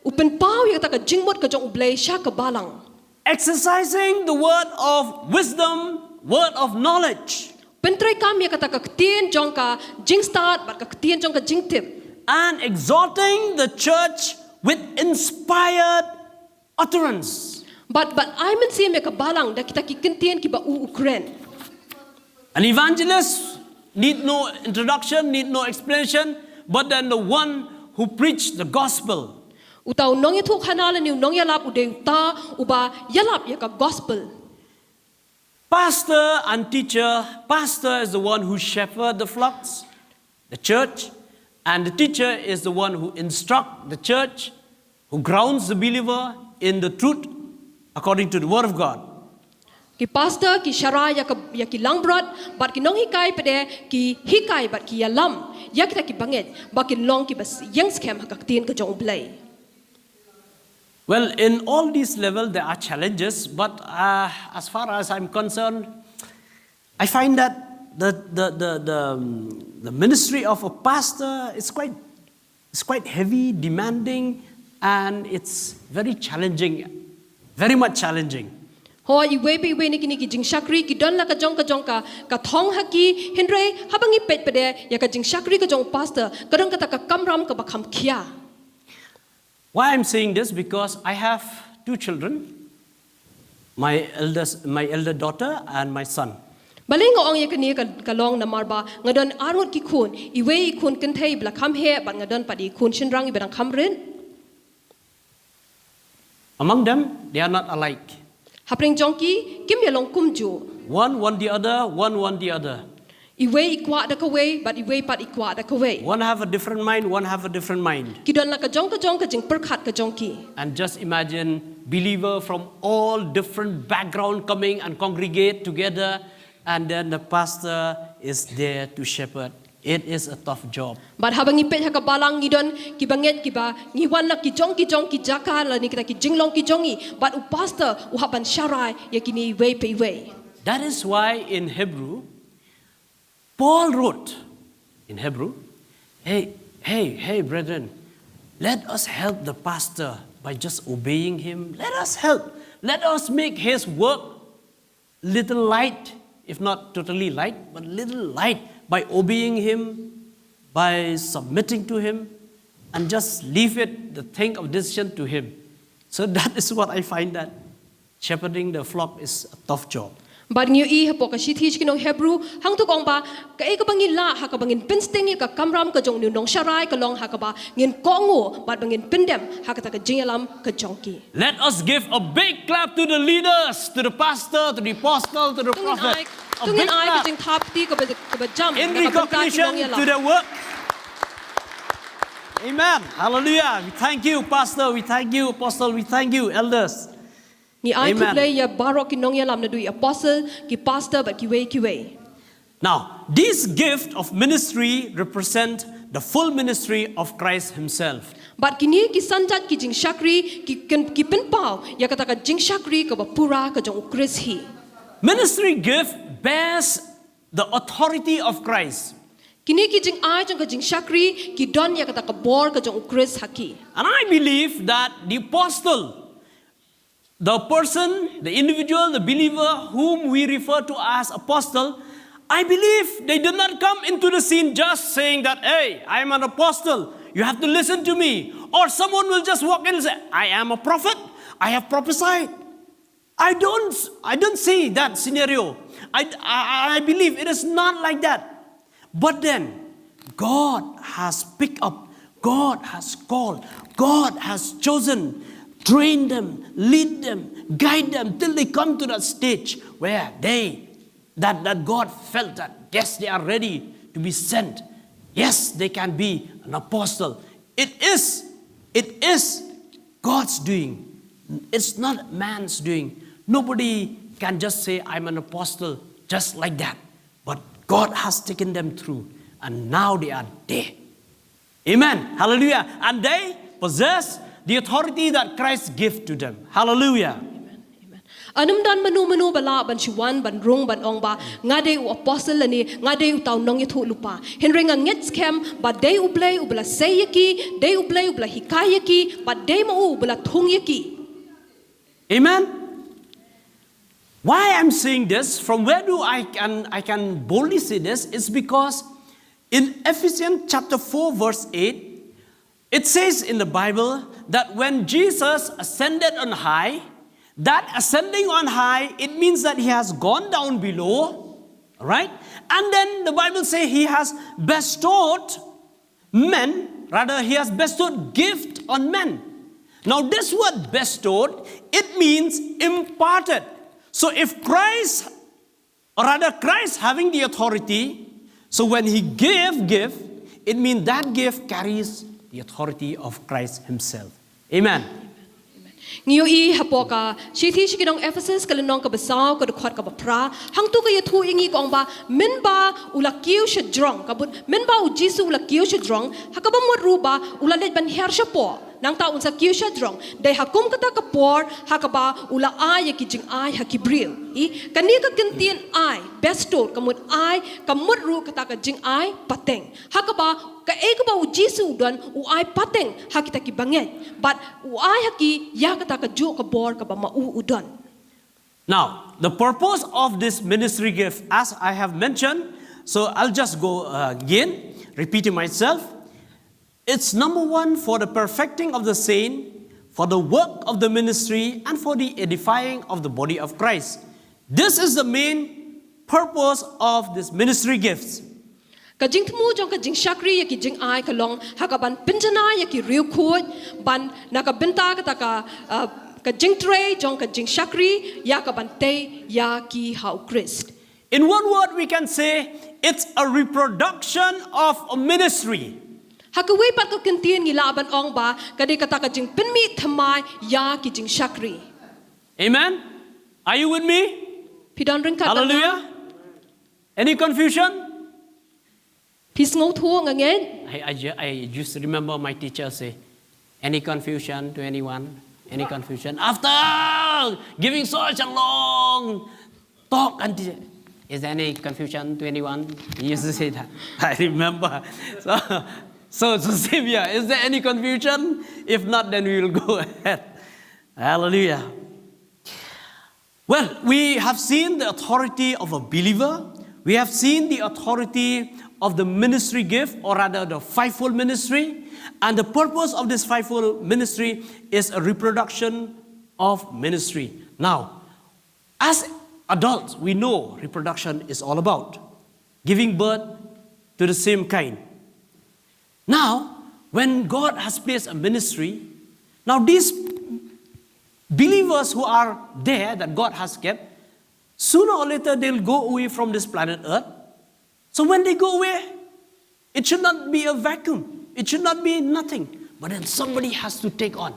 u pynpaw ïa kata ka jingmut ka jong u Blei sha ka balang. Exercising the word of wisdom, word of knowledge. Pyntreikam ïa kata ka ktien jong ka jingstad bad ka ktien jong ka jingtip. And exhorting the church with inspired utterance. Bad bad ai mynsiem ïa ka balang da kita ki kyntien kiba u u kren. An evangelist need no introduction, need no explanation, but then the one who preached the gospel. Uta u nongïathuhkhana lane u nongïalap u dei uta uba ïalap ïa ka gospel. Pastor and teacher, pastor is the one who shepherd the flocks, the church, and the teacher is the one who instruct the church, who grounds the believer in the truth according to the word of God. Ki pastor ki sharai ïa ki langbrot bad ki nonghikai pat ki hikai bad ki ïalam ïa kita ki bangeit ba kin long kiba ïeng skhem ha ka ktien ka jong u Blei. Well, in all these levels there are challenges, but uh, as far as I'm concerned, I find that the, the, the, the, um, the ministry of a pastor is quite, is quite heavy, demanding, and it's very challenging, very much challenging. Hooid, iwei pa iwei na kine ki jingshakri ki don la ka jong ka jong ka ka thong ha ki, hynrei haba ngi peit pat ïa ka jingshakri ka jong u pastor ka don kata ka kamram kaba kham khia. Why I'm saying this? Because I have two children, my eldest, my elder daughter and my son. Balei nga ong ïa kane ka long namar ba nga don arngut ki khun, iwei i khun kynthei ba la kham heh bad nga don pat i khun shynrang iba dang kham rit. Among them, they are not alike. Hapdeng jong ki kim ïa long kumjuh. One want the other, one want the other. Iwei i kwah da kawei bad iwei pat i kwah da kawei. One have a different mind, one have a different mind. Ki don la ka jong ka jong ka jingpyrkhat ka jong ki. And just imagine believer from all different background coming and congregate together, and then the pastor is there to shepherd. It is a tough job. Bad haba ngi peit ha ka balang ngi don ki bangeit kiba ngi wan na ki jong ki jong ki jaka lane kita ki jinglong ki jong ngi bad u pastor u hap ban sharai ïa kine iwei pa iwei. That is why in Hebrew, Paul wrote in Hebrew, hey, hey, hey, brethren, let us help the pastor by just obeying him. Let us help. Let us make his work little light, if not totally light, but little light by obeying him, by submitting to him, and just leave it, the thing of decision to him. So that is what I find that shepherding the flock is a tough job. Bad ngi ïohi hapoh ka shithi sha ki nong Hebru, hangto ka ong ba kaei kaba ngi lah ha kaba ngin pynsting ïa ka kamram ka jong u nongsharai ka long ha kaba ngin kohnguh bad ba ngin pyndem ha kata ka jingïalam ka jong ki. Let us give a big clap to the leaders, to the pastor, to the apostle, to the prophet. A big clap. In recognition to their work. Amen. Hallelujah. We thank you, Pastor. We thank you, Apostle. We thank you, elders. Ngi ai khublei ïa baroh ki nongïalam naduh i apostle, ki pastor bad kiwei kiwei. Now, this gift of ministry represent the full ministry of Christ himself. Bad kine ki sanjat ki jingshakri ki pynpaw ïa kata ka jingshakri kaba pura ka jong u Khrist hi. Ministry gift bears the authority of Christ. Kine ki jingai jong ka jingshakri ki don ïa kata ka bor ka jong u Khrist ha ki. And I believe that the apostle, the person, the individual, the believer whom we refer to as apostle, I believe they did not come into the scene just saying that, "Hey, I am an apostle. You have to listen to me." Or someone will just walk in and say, "I am a prophet. I have prophesied." I don't, I don't see that scenario. I, I, I believe it is not like that. But then, God has picked up, God has called, God has chosen, trained them, lead them, guide them till they come to that stage where they, that, that God felt that, yes, they are ready to be sent. Yes, they can be an apostle. It is, it is God's doing. It's not man's doing. Nobody can just say, "I'm an apostle," just like that. But God has taken them through, and now they are there. Amen. Hallelujah. And they possess the authority that Christ gave to them. Hallelujah. Amen. Amen. Ym don mano mano ba lah ban shu wan ban rung ban ong ba nga dei u apostle lane nga dei uta u nongïathuhlypa. Hynrei nga ngeit skhem ba dei U Blei uba la sei ïa ki, dei U Blei uba la hikai ïa ki, bad dei ma u uba la thung ïa ki. Amen. Why I'm saying this, from where do I can, I can boldly say this, is because in Ephesians chapter four verse eight, it says in the Bible that when Jesus ascended on high, that ascending on high, it means that he has gone down below, right? And then the Bible says he has bestowed men, rather, he has bestowed gift on men. Now, this word bestowed, it means imparted. So, if Christ, or rather, Christ having the authority, so when he gave gift, it means that gift carries the authority of Christ himself. Amen. Ngi ïohi hapoh ka shithi sha ki nong Ephesus ka lynnong kaba saw ka dkhot kaba phra. Hangto ka ïathuh ïa ngi ka ong ba mynba u la kiew shajrong, ka mut mynba u Jisu u la kiew shajrong, ha kaba mut ruh ba u la leit ban hiar shapoh. Nangta un sa kiew shajrong. Dei ha kum kata ka por ha kaba u la ai ïa ki jingai ha ki briew. I, kane ka kyntien ai, bestow, ka mut ai, ka mut ruh kata ka jingai pateng. Ha kaba kaei kaba u Jisu u don u ai pateng ha kita ki bangeit. Bad u ai ha ki ïa kata kajuh ka bor kaba ma u u don. Now, the purpose of this ministry gift, as I have mentioned, so I'll just go uh, again, repeating myself. It's number one for the perfecting of the saint, for the work of the ministry, and for the edifying of the body of Christ. This is the main purpose of these ministry gifts. Ka jingthmu jong ka jingshakri ïa ki jingai ka long ha ka ban pynjanai ïa ki riewkhuid, ban na ka bynta kata ka, uh, ka jingtrei jong ka jingshakri ïa ka ban tei ïa ki ha u Khrist. In one word, we can say it's a reproduction of a ministry. Ha kawei pat ka kyntien ngi lah ban ong ba ka dei kata ka jingpynmih thymmai ïa ki jingshakri. Amen. Are you with me? Phi don ryngkat bad nga? Hallelujah. Any confusion? Phi sngewthuh, nga ngeit? I, I, ju- I just remember my teacher say, "Any confusion to anyone? Any confusion?" After giving such a long talk, and teacher, "Is there any confusion to anyone?" He used to say that. I remember. So, so, so same here. Is there any confusion? If not, then we will go ahead. Hallelujah. Well, we have seen the authority of a believer. We have seen the authority of the ministry gift, or rather the fivefold ministry. And the purpose of this fivefold ministry is a reproduction of ministry. Now, as adults, we know reproduction is all about giving birth to the same kind. Now, when God has placed a ministry, now these believers who are there that God has kept, sooner or later they'll go away from this planet Earth. So when they go away, it should not be a vacuum. It should not be nothing. But then somebody has to take on.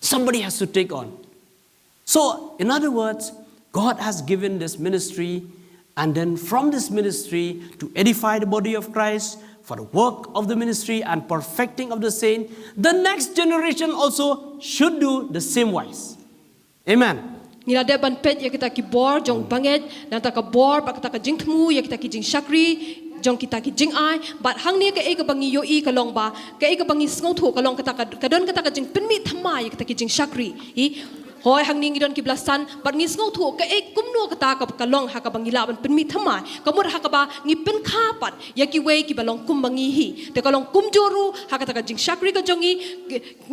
Somebody has to take on. So, in other words, God has given this ministry, and then from this ministry to edify the body of Christ, for the work of the ministry and perfecting of the saint, the next generation also should do the same wise. Amen. Ngi la dep ban peit ïa kita ki bor jong bangeit, nangta ka bor bad kata ka jingthmu ïa kita ki jingshakri jong kita ki jingai. Bad hangne kaei kaba ngi ïohi ka long ba, kaei kaba ngi sngewthuh ka long kata ka, ka don kata ka jingpynmih thymmai ïa kita ki jingshakri. Hi, hooid hangne ngi don ki ba la san, bad ngi sngewthuh kaei kumno kata ka, ka long ha kaba ngi lah ban pynmih thymmai. Ka mut ha kaba ngi pynkha pat ïa kiwei kiba long kum ma ngi hi. Te ka long kumjuh ruh ha kata ka jingshakri ka jong ngi,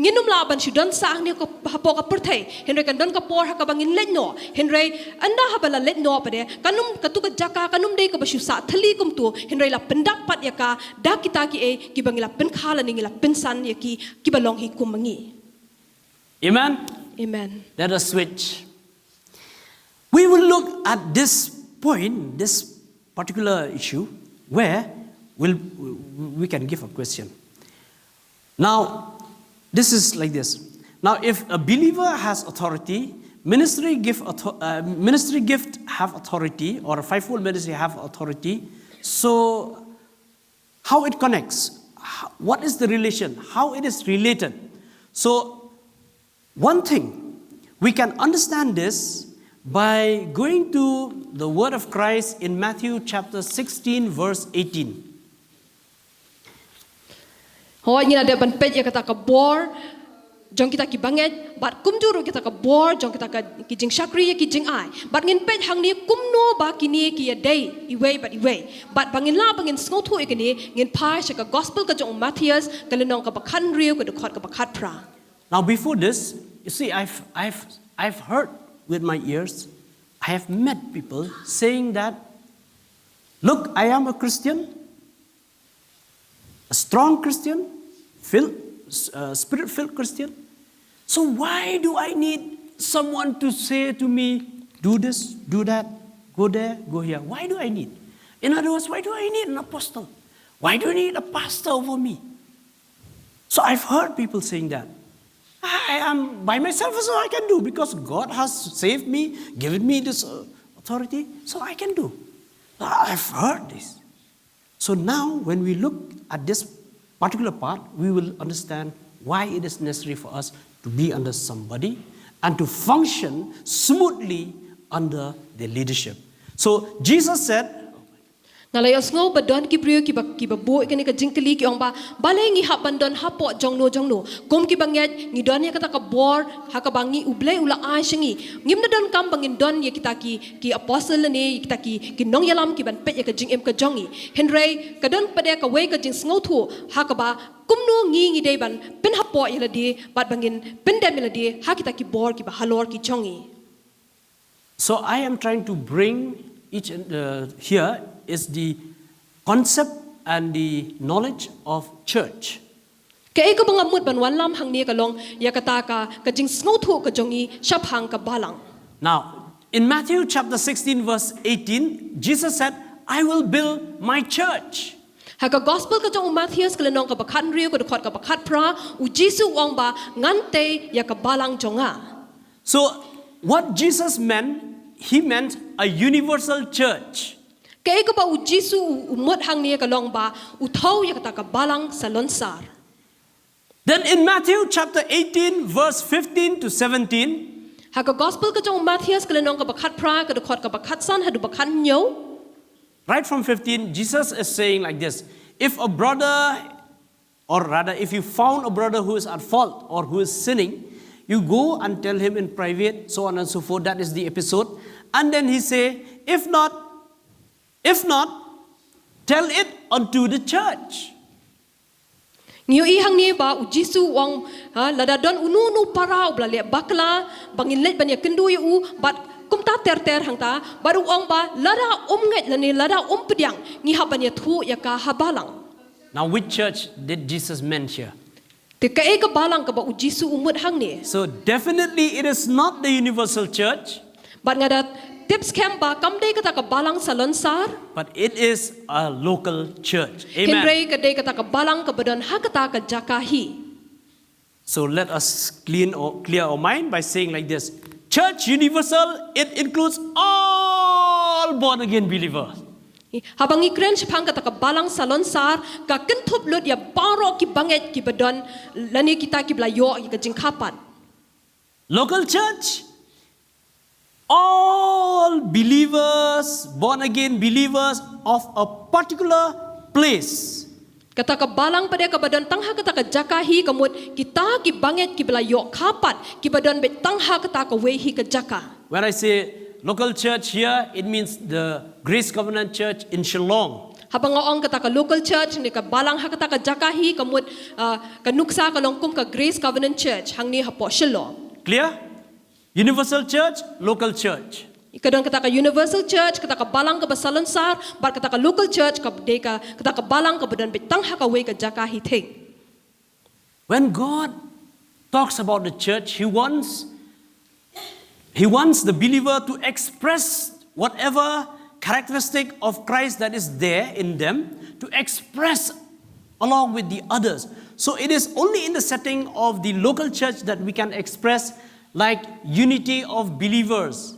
ngin ym lah ban shu don sah hangne hapoh ka pyrthei. Hynrei kan don ka por ha kaba ngin leit noh. Hynrei ynda haba la leit noh pat de, kan ym, katu ka jaka kan ym dei kaba shu sah thylli kumtu. Hynrei la pyndap pat ïa ka da kita kiei kiba ngi la pynkha lane ngi la pynsan ïa ki, kiba long hi kum ma ngi. Amen. Amen. Let us switch. We will look at this point, this particular issue, where we'll, we can give a question. Now, this is like this. Now, if a believer has authority, ministry gift, author, uh, ministry gift have authority, or a fivefold ministry have authority. So, how it connects? What is the relation? How it is related? So, one thing, we can understand this by going to the word of Christ in Matthew chapter sixteen, verse eighteen. Hooid, ngi la dep ban peit ïa kata ka bor jong kita ki bangeit, bad kumjuh ruh kita ka bor jong kita ka, ki jingshakri ïa ki jingai. Bad ngin peit hangne kumno ba kine ki ïadei iwei bad iwei. Bad ba ngin lah ba ngin sngewthuh ïa kine, ngin phai sha ka gospel ka jong u Mathaios, ka lynnong kaba khathynriew, ka dkhot kaba khatphra. Now, before this, you see, I've, I've, I've heard with my ears, I have met people saying that, "Look, I am a Christian, a strong Christian, filled, uh, spirit filled Christian. So, why do I need someone to say to me, 'Do this, do that, go there, go here'? Why do I need?" In other words, why do I need an apostle? Why do I need a pastor over me? So I've heard people saying that. "I am by myself, so I can do, because God has saved me, given me this, uh, authority, so I can do." I've heard this. So now, when we look at this particular part, we will understand why it is necessary for us to be under somebody and to function smoothly under their leadership. So Jesus said, Nga la ïohsngew ba don ki briew kiba, kiba buh ïa kane ka jingkylli, ki ong ba, balei ngi hap ban don hapoh jongno jongno? Kum ki bangeit ngi don ïa kata ka bor ha kaba ngi, U Blei u la ai sha ngi. Ngim da donkam ba ngin don ïa kita ki, ki apostle lane ïa kita ki, ki nongïalam ki ban peit ïa ka jingim ka jong ngi. Hynrei ka don pat de kawei ka jingsngewthuh ha kaba kumno ngi, ngi dei ban pynhapoh ïa lade bad ba ngin pyndem ïa lade ha kita ki bor kiba halor ki jong ngi. So I am trying to bring each and, uh, here is the concept and the knowledge of church. Kaei kaba nga mut ban wanlam hangne ka long ïa kata ka, ka jingsngewthuh ka jong ngi shaphang ka balang. Now, in Matthew chapter sixteen, verse eighteen, Jesus said, "I will build my church." Ha ka gospel ka jong u Mathaios ka lynnong kaba khathynriew, ka dkhot kaba khatphra, u Jisu u ong ba, ngan tei ïa ka balang jong nga. So, what Jesus meant, he meant a universal church. Kaei kaba u Jisu u, u mut hangne ka long ba u thew ïa kata ka balang salonsar. Then in Matthew chapter eighteen, verse fifteen to seventeen, ha ka gospel ka jong u Mathaios ka lynnong kaba khatphra, ka dkhot kaba khatsan haduh ba khathynñiew, right from fifteen, Jesus is saying like this, "If a brother, or rather, if you found a brother who is at fault or who is sinning, you go and tell him in private, so on and so forth." That is the episode. And then he say, "If not, if not, tell it unto the church." Ngi ïohi hangne ba u Jisu u ong, ha, lada don uno uno para uba la leh bakla, ba ngin leit ban ïakynduh ïa u, bad kumta ter ter hangta, bad u ong ba lada um ngeit lane lada um pdiang, ngi hap ban ïathuh ïa ka ha balang. Now, which church did Jesus meant here? Te kaei ka balang kaba u Jisu u mut hangne? So definitely it is not the universal church. Bad nga da tip skhem ba kam dei kata ka balang salonsar. But it is a local church. Amen. Hynrei ka dei kata ka balang kaba don ha kata ka jaka hi. So let us clean or clear our mind by saying like this. Church universal, it includes all born again believers. Haba ngi kren shaphang kata ka balang salonsar, ka kynthup lut ïa baroh ki bangeit kiba don, lane kita kiba la ïoh ïa ka jingkha pat. Local church, All believers, born again believers of a particular place. Kata ka balang pat de kaba don tang ha kata ka jaka hi ka mut kita ki bangeit kiba la ïoh kha pat kiba don beit tang ha kata kawei hi ka jaka. When I say local church here, it means the Grace Covenant Church in Shillong. Haba nga ong kata ka local church ne ka balang ha kata ka jaka hi ka mut, ah, ka nuksa ka long kum ka Grace Covenant Church hangne hapoh Shillong. Clear? Universal church, local church. Ka don kata ka universal church, kata ka balang kaba salonsar, bad kata ka local church, ka dei ka, kata ka balang kaba don beit tang ha kawei ka jaka hi thik. When God talks about the church, he wants, he wants the believer to express whatever characteristic of Christ that is there in them, to express along with the others. So it is only in the setting of the local church that we can express, like, unity of believers,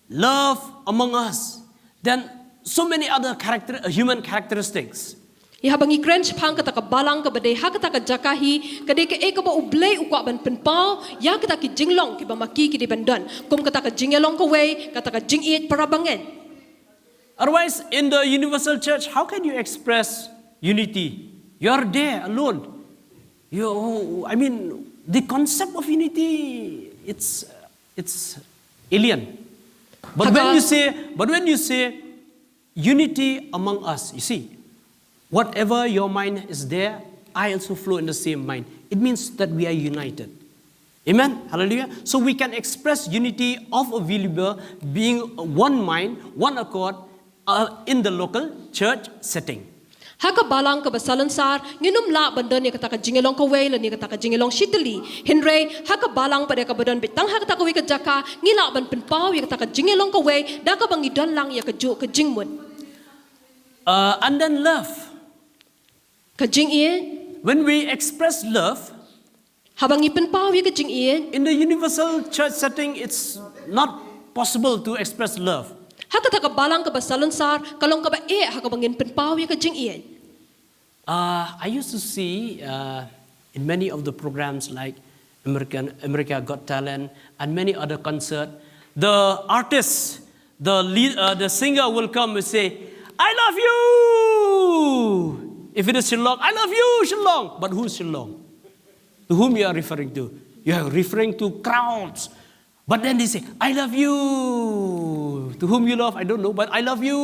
love among us, then so many other character, uh, human characteristics. Ïa haba ngi kren shaphang kata ka balang kaba dei ha kata ka jaka hi, ka dei kaei kaba U Blei u kwah ban pynpaw ïa kita ki jinglong kiba ma ki ki dei ban don, kum kata ka jingïalong kawei, kata ka jingïeit para bangeit. Otherwise, in the universal church, how can you express unity? You're there alone. You, I mean, the concept of unity, it's, it's alien. But when you say, but when you say unity among us, you see, whatever your mind is there, I also flow in the same mind. It means that we are united. Amen. Hallelujah. So we can express unity of a believer being one mind, one accord, uh, in the local church setting. Ha ka balang kaba salonsar, ngin ym lah ban don ïa kata ka jingïalong kawei lane kata ka jingïalong shitylli. Hynrei, ha ka balang pat de kaba don beit tang ha kata kawei ka jaka, ngi lah ban pynpaw ïa kata ka jingïalong kawei, da kaba ngi don lang ïa kajuh ka jingmut. Uh, and then love. Ka jingïeit. When we express love, haba ngi pynpaw ïa ka jingïeit. In the universal church setting, it's not possible to express love. Ha kata ka balang kaba salonsar, ka long kaba eh ha kaba ngin pynpaw ïa ka jingïeit. Uh, I used to see, uh, in many of the programs like American, America Got Talent and many other concert, the artists, the lead, uh, the singer will come and say, "I love you." If it is Shillong, "I love you, Shillong." But who's Shillong? To whom you are referring to? You are referring to crowds. But then they say, "I love you." To whom you love, I don't know, but "I love you."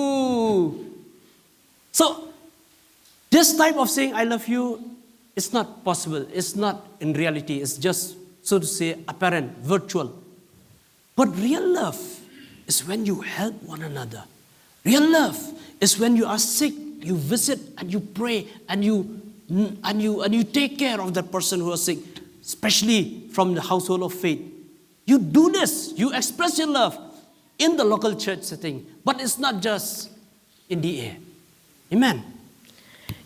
So, this type of saying, "I love you," is not possible. It's not in reality. It's just, so to say, apparent, virtual. But real love is when you help one another. Real love is when you are sick, you visit and you pray and you, and you, and you take care of that person who is sick, especially from the household of faith. You do this, you express your love in the local church setting, but it's not just in the air. Amen.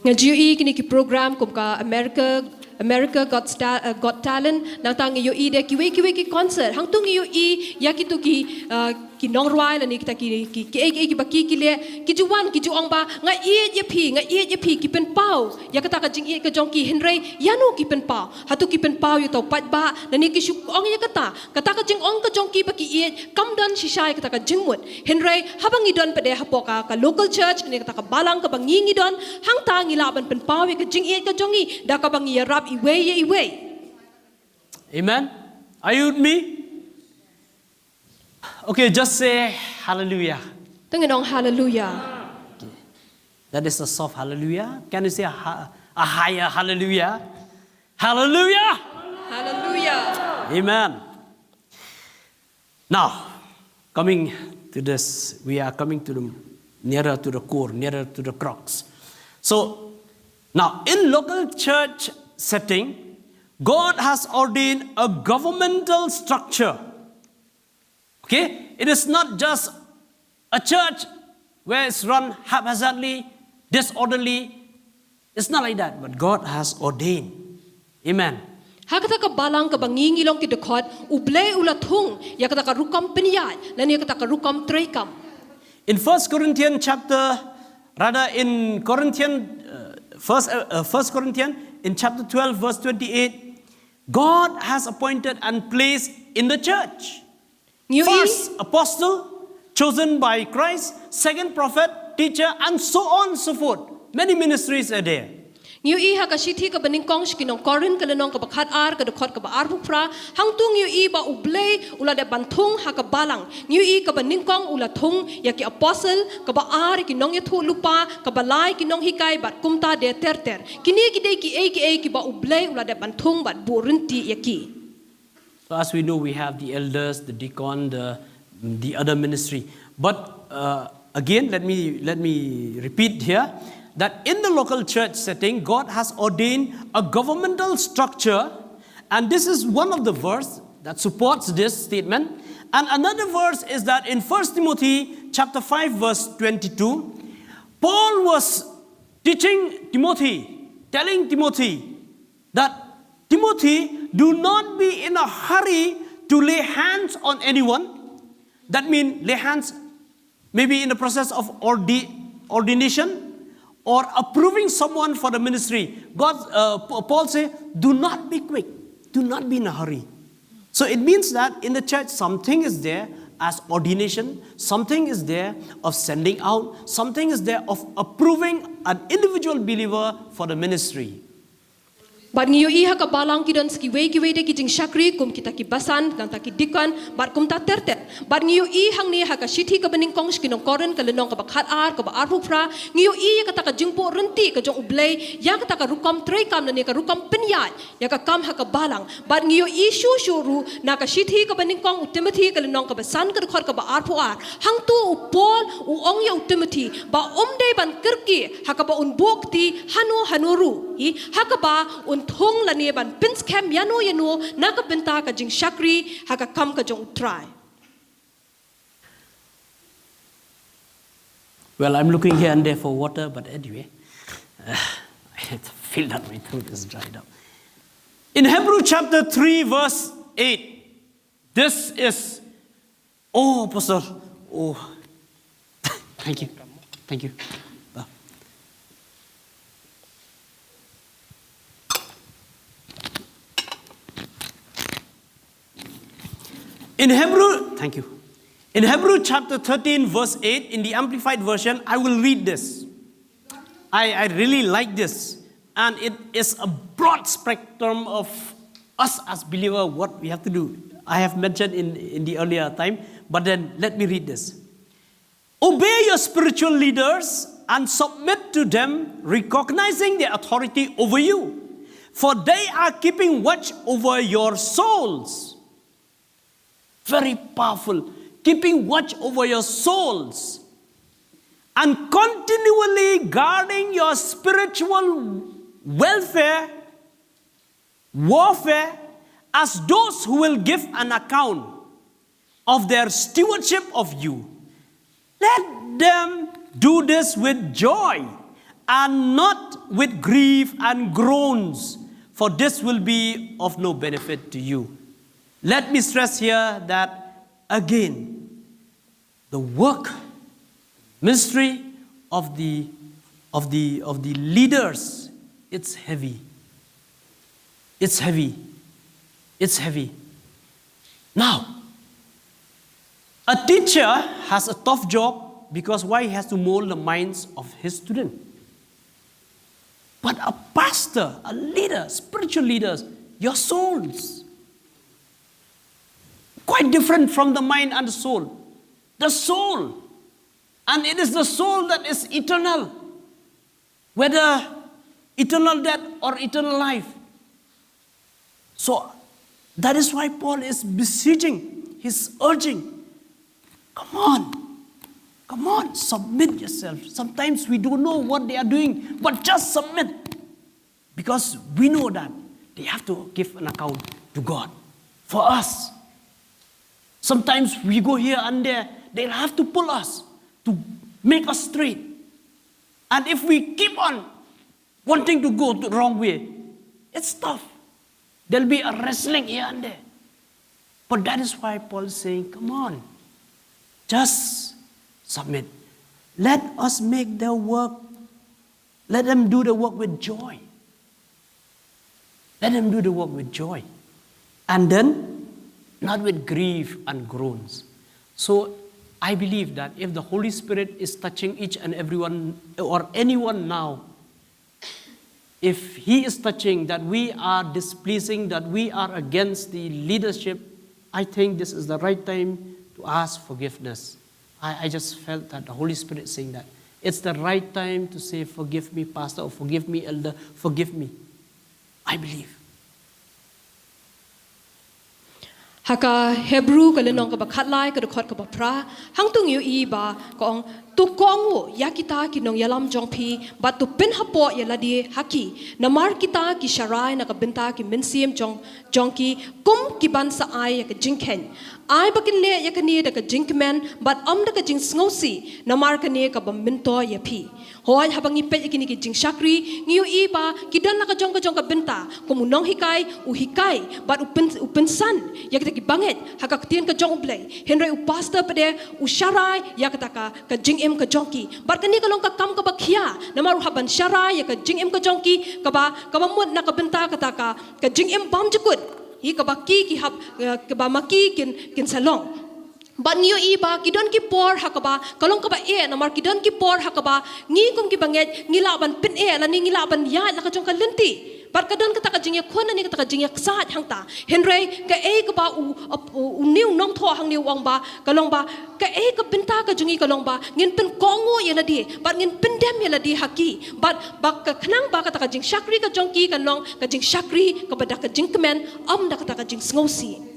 Nga ju ïohi kine ki program kum ka America, America Got, Sta-, uh, Got Talent, nangta ngi ïohi de kiwei kiwei ki concert. Hangtu ngi ïohi ïa kitu ki, uh, ki nongrwai lane kita ki, ki, ki, ki, ki ba ki, ki leh, ki ju wan, ki ju ong ba, "Nga ïeit ïa phi, nga ïeit ïa phi," ki pynpaw ïa kata ka jingïeit ka jong ki, hynrei ïano ki pynpaw? Hato ki pynpaw ïa uto u paidbah, lane ki shu ong ïa kata, kata ka jingong ka jong ki ba ki ïeit kam don shisha ïa kata ka jingmut. Hynrei haba ngi don pat de hapoh ka, ka local church, ne kata ka balang kaba ngi ngi don, hangta ngi lah ban pynpaw ïa ka jingïeit ka jong ngi da kaba ngi ïarap iwei ïa iwei. Amen. Are you with me? Okay, just say hallelujah. To ngin ong hallelujah. Okay. That is a soft hallelujah. Can you say a, ha-, a higher hallelujah? Hallelujah. Hallelujah. Amen. Now, coming to this, we are coming to the nearer to the core, nearer to the crux. So, now, in local church setting, God has ordained a governmental structure. Okay? It is not just a church where it's run haphazardly, disorderly. It's not like that, but God has ordained. Amen. Ha kata ka balang kaba ngi ngi long ki dkhot, U Blei u la thung ïa kata ka rukom pynïaid, lane ïa kata ka rukom treikam. In First Corinthians chapter, rather in Corinthian, uh, first, uh, uh, First Corinthians in chapter twelve, verse twenty-eight, God has appointed and placed in the church. First apostle chosen by Christ, second prophet, teacher, and so on and so forth. Many ministries are there. Ngi ïohi ha ka shithi kaba nyngkong sha ki nong Korinth ka lynnong kaba khat ar ka dkhot kaba arphew phra, hangto ngi ïohi ba U Blei u la dep ban thung ha ka balang. Ngi ïohi kaba nyngkong u la thung ïa ki apostle, kaba ar ïa ki nongïathuhlypa, kaba lai ki nonghikai bad kumta de ter ter. Kine ki dei kiei kiei kiba U Blei u la dep ban thung bad buh rynti ïa ki. So as we know, we have the elders, the deacon, the the other ministry. But uh, again, let me let me repeat here that in the local church setting, God has ordained a governmental structure, and this is one of the verse that supports this statement. And another verse is that in First Timothy chapter five, verse twenty-two, Paul was teaching Timothy, telling Timothy that, "Timothy, do not be in a hurry to lay hands on anyone." That means lay hands, maybe in the process of ordi- ordination or approving someone for the ministry. God, uh, P- Paul say, "Do not be quick. Do not be in a hurry." So it means that in the church, something is there as ordination, something is there of sending out, something is there of approving an individual believer for the ministry. Bad ngi ïohi ha ka balang ki don sa kiwei kiwei de ki jingshakri kum kita ki basan, nangta ki deacon, bad kumta ter ter. Bad ngi ïohi hangne ha ka shithi kaba nyngkong sha ki nong Korinth ka lynnong kaba khat ar, kaba arphew phra, ngi ïohi ïa kata ka jingbuh rynti ka jong U Blei ïa kata ka rukom treikam lane ka rukom pynïaid ïa ka kam ha ka balang. Bad ngi ïohi shuh shuh ruh na ka shithi kaba nyngkong u Timothy ka lynnong kaba san ka dkhot kaba arphew ar. Hangto u Paul u ong ïa u Timothy ba um dei ban kyrkieh ha kaba un buh kti hano hano ruh, hi, ha kaba un thung lane ban pynskhem ïano ïano na ka bynta ka jingshakri ha ka kam ka jong U Trai. Well, I'm looking here and there for water, but anyway, uh, I feel that my throat is dried up. In Hebrew chapter three, verse eight, this is, oh, Pastor, oh, thank you, thank you. Uh, In Hebrew, thank you. In Hebrew chapter thirteen, verse eight, in the Amplified Version, I will read this. I, I really like this. And it is a broad spectrum of us as believer, what we have to do. I have mentioned in, in the earlier time, but then let me read this. "Obey your spiritual leaders and submit to them, recognizing their authority over you. For they are keeping watch over your souls." Very powerful. "Keeping watch over your souls and continually guarding your spiritual welfare, warfare, as those who will give an account of their stewardship of you. Let them do this with joy and not with grief and groans, for this will be of no benefit to you." Let me stress here that again, the work, ministry of the of the of the leaders, it's heavy. It's heavy. It's heavy. Now, a teacher has a tough job because why? He has to mold the minds of his student. But a pastor, a leader, spiritual leaders, your souls, quite different from the mind and the soul. The soul. And it is the soul that is eternal, whether eternal death or eternal life. So that is why Paul is beseeching, he's urging, "Come on, come on, submit yourself." Sometimes we don't know what they are doing, but just submit. Because we know that they have to give an account to God for us. Sometimes we go here and there, they'll have to pull us to make us straight. And if we keep on wanting to go the wrong way, it's tough. There'll be a wrestling here and there. But that is why Paul is saying, "Come on, just submit. Let us make their work, let them do the work with joy." Let them do the work with joy. And then, not with grief and groans. So I believe that if the Holy Spirit is touching each and everyone or anyone now, if He is touching that we are displeasing, that we are against the leadership, I think this is the right time to ask forgiveness. I, I just felt that the Holy Spirit saying that. It's the right time to say, "Forgive me, Pastor," or, "Forgive me, Elder, forgive me." I believe. Ha ka Hebru ka lynnong kaba khatlai, ka dkhot kaba phra, hangto ngi ïohi ba ka ong, "To kohnguh ïa kita ki nongïalam jong phi, bad to pynhapoh ïa lade ha ki, namar kita ki sharai na ka bynta ki mynsiem jong, jong ki, kum ki ban sa ai ïa ka jingkheiñ. Ai ba kin leh ïa kane da ka jingkmen, bad ym da ka jingsngewsih, namar kane kaba myntoi ïa phi." Hooid, haba ngi peit ïa kine ki jingshakri, ngi ïohi ba ki don la ka jong ka jong ka bynta, kum u nonghikai u hikai, bad u pyn-, u pynsan ïa kita ki bangeit ha ka ktien ka jong U Blei. Hynrei u pastor pat de u sharai ïa kata ka, ka jingim ka jong ki. Bad kane ka long ka kam kaba khia, namar u hap ban sharai ïa ka jingim ka jong ki, kaba, kaba mut na ka bynta kata ka, ka jingim bymjukut. Hi kaba ki, ki hap, eh, kaba ma ki kin, kin sa long. Bad ngi ïohi ba ki don ki por ha kaba ka long kaba eh, namar ki don ki por ha kaba ngi kum ki bangeit ngi lah ban pyneh lane ngi lah ban ïaid la ka jong ka lynti. Bad ka don kata ka jingïakhun lane kata ka jingïaksaid hangta. Hynrei kaei kaba u, u, une u nongthoh hangne u ong ba, ka long ba kaei ka bynta ka jong ngi ka long ba ngin pynkohnguh ïa lade, bad ngin pyndem ïa lade ha ki. Bad ba ka khnang ba kata ka jingshakri ka jong ki kan long ka jingshakri kaba da ka jingkmen, ym da kata ka jingsngewsih.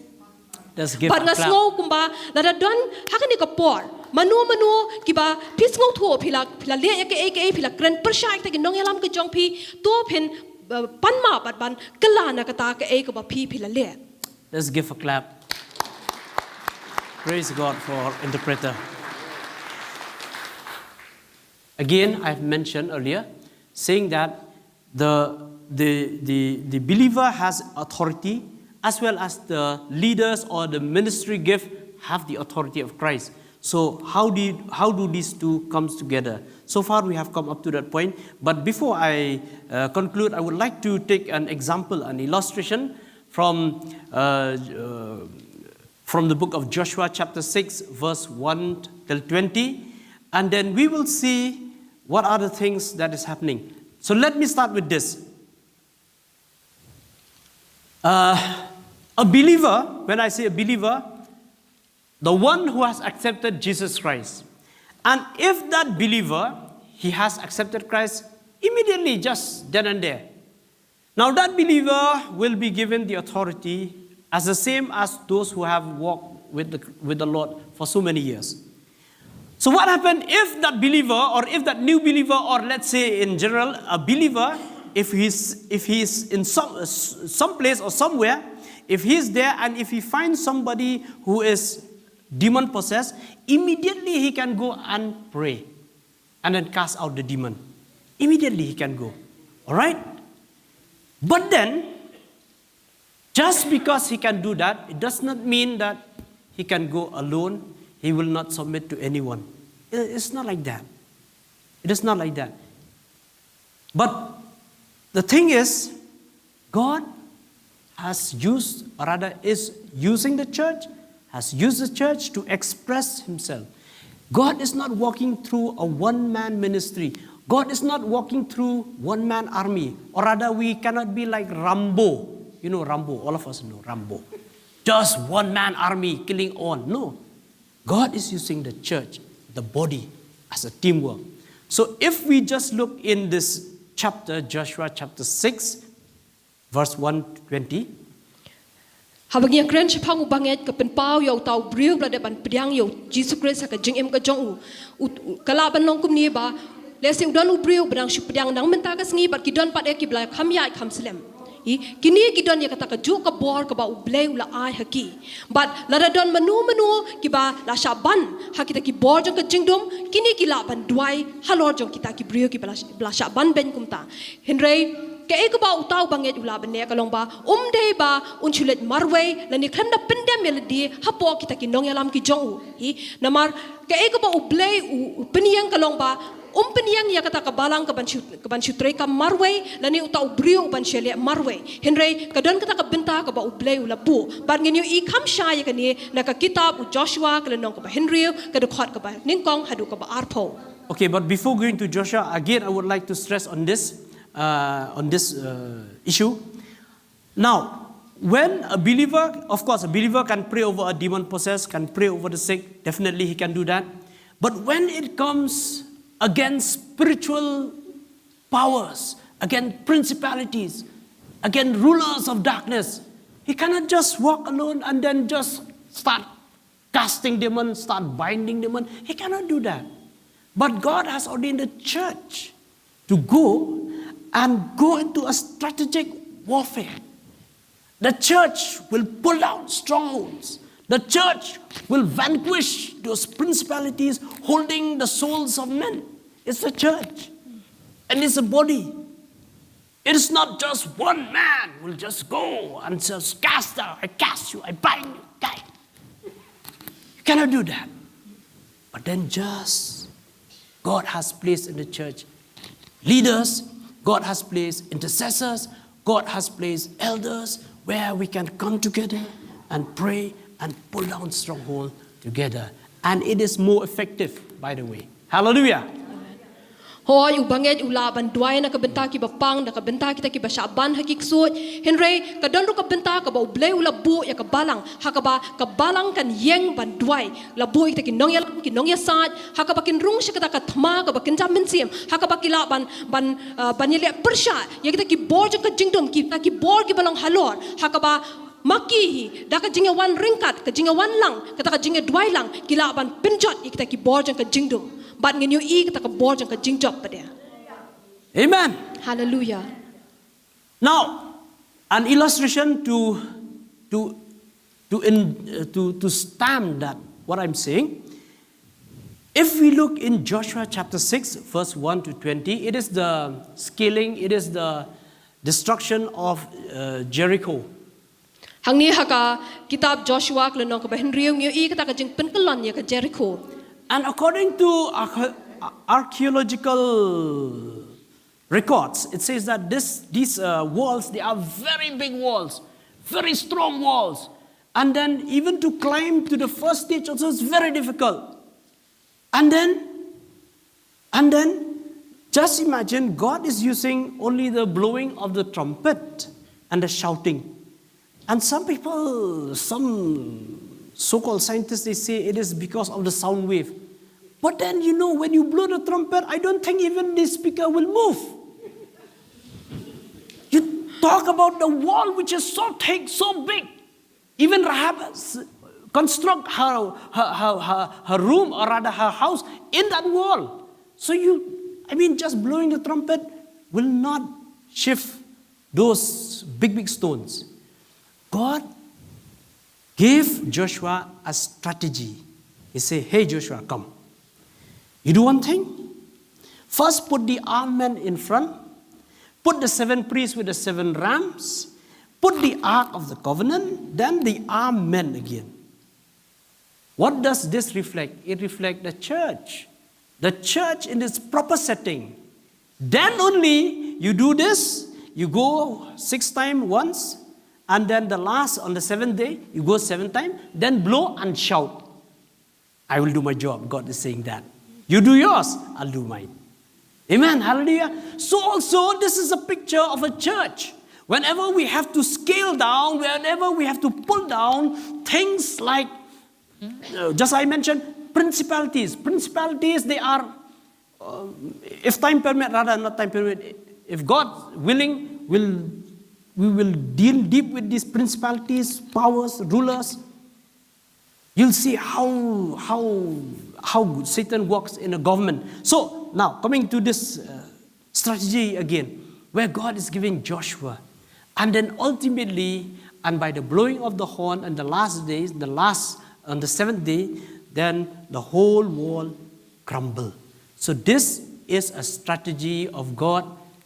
Let's give Bad a nga clap. Sngew kumba lada don ha kane ka por, mano mano kiba phi sngewthuh phi la, phi la leh ïa kaei kaei, phi la kren pyrshah ïa kita ki nongïalam ka jong phi, to phin, uh, pan map bad ban kylla na kata kaei kaba phi, phi la leh. Let's give a clap. Praise God for interpreter. Again, I've mentioned earlier, saying that the, the, the, the believer has authority, as well as the leaders or the ministry gift have the authority of Christ. So how do you, how do these two comes together? So far we have come up to that point, but before I, uh, conclude, I would like to take an example, an illustration from, uh, uh, from the book of Joshua chapter six, verse one till twenty, and then we will see what are the things that is happening. So let me start with this. Uh, a believer, when I say a believer, the one who has accepted Jesus Christ. And if that believer, he has accepted Christ immediately, just then and there, now that believer will be given the authority as the same as those who have walked with the, with the Lord for so many years. So what happened if that believer, or if that new believer, or let's say in general, a believer, if he's, if he's in some, some place or somewhere, if he's there and if he finds somebody who is demon possessed, immediately he can go and pray and then cast out the demon. Immediately he can go. All right? But then, just because he can do that, it does not mean that he can go alone. He will not submit to anyone. I-, it's not like that. It is not like that. But the thing is, God has used, or rather is using the church, has used the church to express himself. God is not working through a one-man ministry. God is not working through one-man army. Or rather, we cannot be like Rambo. You know Rambo, all of us know Rambo. Just one-man army killing all. No. God is using the church, the body, as a teamwork. So if we just look in this chapter, Joshua chapter six, verse one to twenty. Haba ngi ïakren shaphang u bangeit, ka pynpaw ïa uta u briew ba la dep ban pdiang ïa u Jisu Khrist ha ka jingim ka jong u. U, u, ka lah ban long kumne ba, lehse u don u briew ba dang shu pdiang nang mynta ka sngi, bad ki don pat eh kiba la kham ïaid kham slem. Hi, kine ki don ïa kata kajuh ka bor kaba U Blei u la ai ha ki. Bad lada don mano mano kiba la shah ban ha kita ki bor jong ka jingdum, kine ki lah ban duwai halor jong kita ki briew kiba la, ba la shah ban beiñ kumta. Hynrei kaei kaba uta u bangeit u lah ban leh ka long ba um dei ba un shu leit marwei lane khlem da pyndem ïa lade hapoh kita ki nongïalam ki jong u. Hi, namar kaei kaba U Blei u, u pynïeng ka long ba um pynïeng ïa kata ka balang ka ban shu, ka ban shu treikam marwei, lane uta u briew u ban shu leh marwei. Hynrei ka don kata ka bynta kaba U Blei u la buh. Bad ngin ïohi kham shai ïa kane na ka kitab u Joshua ka lynnong kaba hynriew, ka dkhot kaba nyngkong haduh kaba arphew. Okay, but before going to Joshua, again I would like to stress on this, uh, on this uh, issue. Now, when a believer, of course, a believer can pray over a demon possessed, can pray over the sick, definitely he can do that. But when it comes against spiritual powers, against principalities, against rulers of darkness, he cannot just walk alone and then just start casting demon, start binding demon. He cannot do that. But God has ordained the church to go and go into a strategic warfare. The church will pull down strongholds. The church will vanquish those principalities holding the souls of men. It's the church. And it's a body. It is not just one man will just go and says, "Cast out, I cast you, I bind you." Guy. You cannot do that. But then just God has placed in the church leaders, God has placed intercessors, God has placed elders where we can come together and pray and pull down stronghold together. And it is more effective, by the way. Hallelujah. Hooid, u bangeit u lah ban duwai na ka bynta kiba pang, na ka bynta kita kiba shah ban ha ki ksuid. Hynrei ka don ruh ka bynta kaba U Blei u la buh ïa ka balang, ha kaba ka balang kan ïeng ban duwai. La buh ïa kita ki nongïalam, ki nongïasaid, ha kaba kin rung sha kata ka thma kaba kynja mynsiem, ha kaba ki lah ban, ban, uh, ban ïaleh pyrshah ïa kita ki bor jong ka jingdum, kita ki bor kiba long halor, ha kaba ma ki hi, da ka jingïawan ryngkat, ka jingïawan lang, kata ka jingïaduwai lang, ki lah ban pynjot ïa kita ki bor jong ka jingdum. Bad ngin ïohi kata ka bor jong ka jingjop pat de. Amen. Hallelujah. Now, an illustration to, to, to, in, uh, to, to stamp that, what I'm saying. If we look in Joshua chapter six, verse one to twenty, it is the scaling, it is the destruction of uh, Jericho. Hangne ha ka kitab Joshua ka lynnong kaba hynriew ngi ïohi kata ka jingpynkyllon ïa ka Jericho. And according to archae- archaeological records, it says that this, these uh, walls, they are very big walls, very strong walls. And then even to climb to the first stage also is very difficult. And then, and then, just imagine God is using only the blowing of the trumpet and the shouting. And some people, some so-called scientists, they say it is because of the sound wave. But then, you know, when you blow the trumpet, I don't think even the speaker will move. You talk about the wall which is so thick, so big. Even Rahab s- construct her, her, her, her, her room, or rather her house, in that wall. So you, I mean, just blowing the trumpet will not shift those big, big stones. God gave Joshua a strategy. He said, "Hey, Joshua, come. You do one thing. First, put the armed men in front. Put the seven priests with the seven rams. Put the ark of the covenant. Then the armed men again." What does this reflect? It reflects the church. The church in its proper setting. Then only you do this, you go six times once, and then the last, on the seventh day, you go seven times, then blow and shout. "I will do my job," God is saying that. "You do yours, I'll do mine." Amen. Hallelujah. So also, this is a picture of a church. Whenever we have to scale down, whenever we have to pull down things like, uh, just I mentioned, principalities. Principalities, they are, uh, if time permit, rather not time permit, if God willing, will we will deal deep with these principalities, powers, rulers. You'll see how, how, how Satan works in a government. So now, coming to this uh, strategy again, where God is giving Joshua, and then ultimately, and by the blowing of the horn, and the last days, the last, on the seventh day, then the whole wall crumble. So this is a strategy of God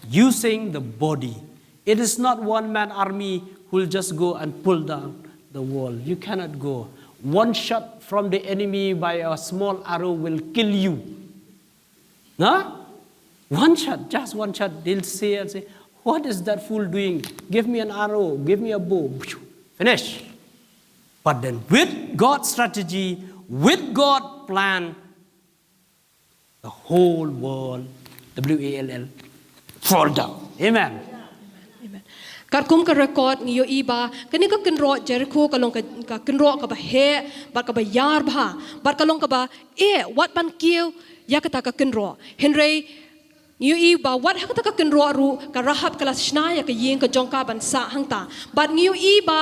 using the body. It is not one man army who will just go and pull down the wall. You cannot go. One shot from the enemy by a small arrow will kill you. No? One shot, just one shot, they'll say and say, "What is that fool doing? Give me an arrow, give me a bow." Finish. But then with God's strategy, with God's plan, the whole world, W A L L, fall down. Amen. Katkum ka record ngi ïohi ba kane ka kynroh Jericho ka long ka kynroh kaba heh bad kaba ïar bha bad ka long kaba eh wat ban kiew ïa kata ka kynroh. Hynrei ngi ïohi ba wat ha kata ka kynroh ruh ka Rahab ka la shna ïa ka ïing ka jong ka ban sah hangta. Bad ngi ïohi ba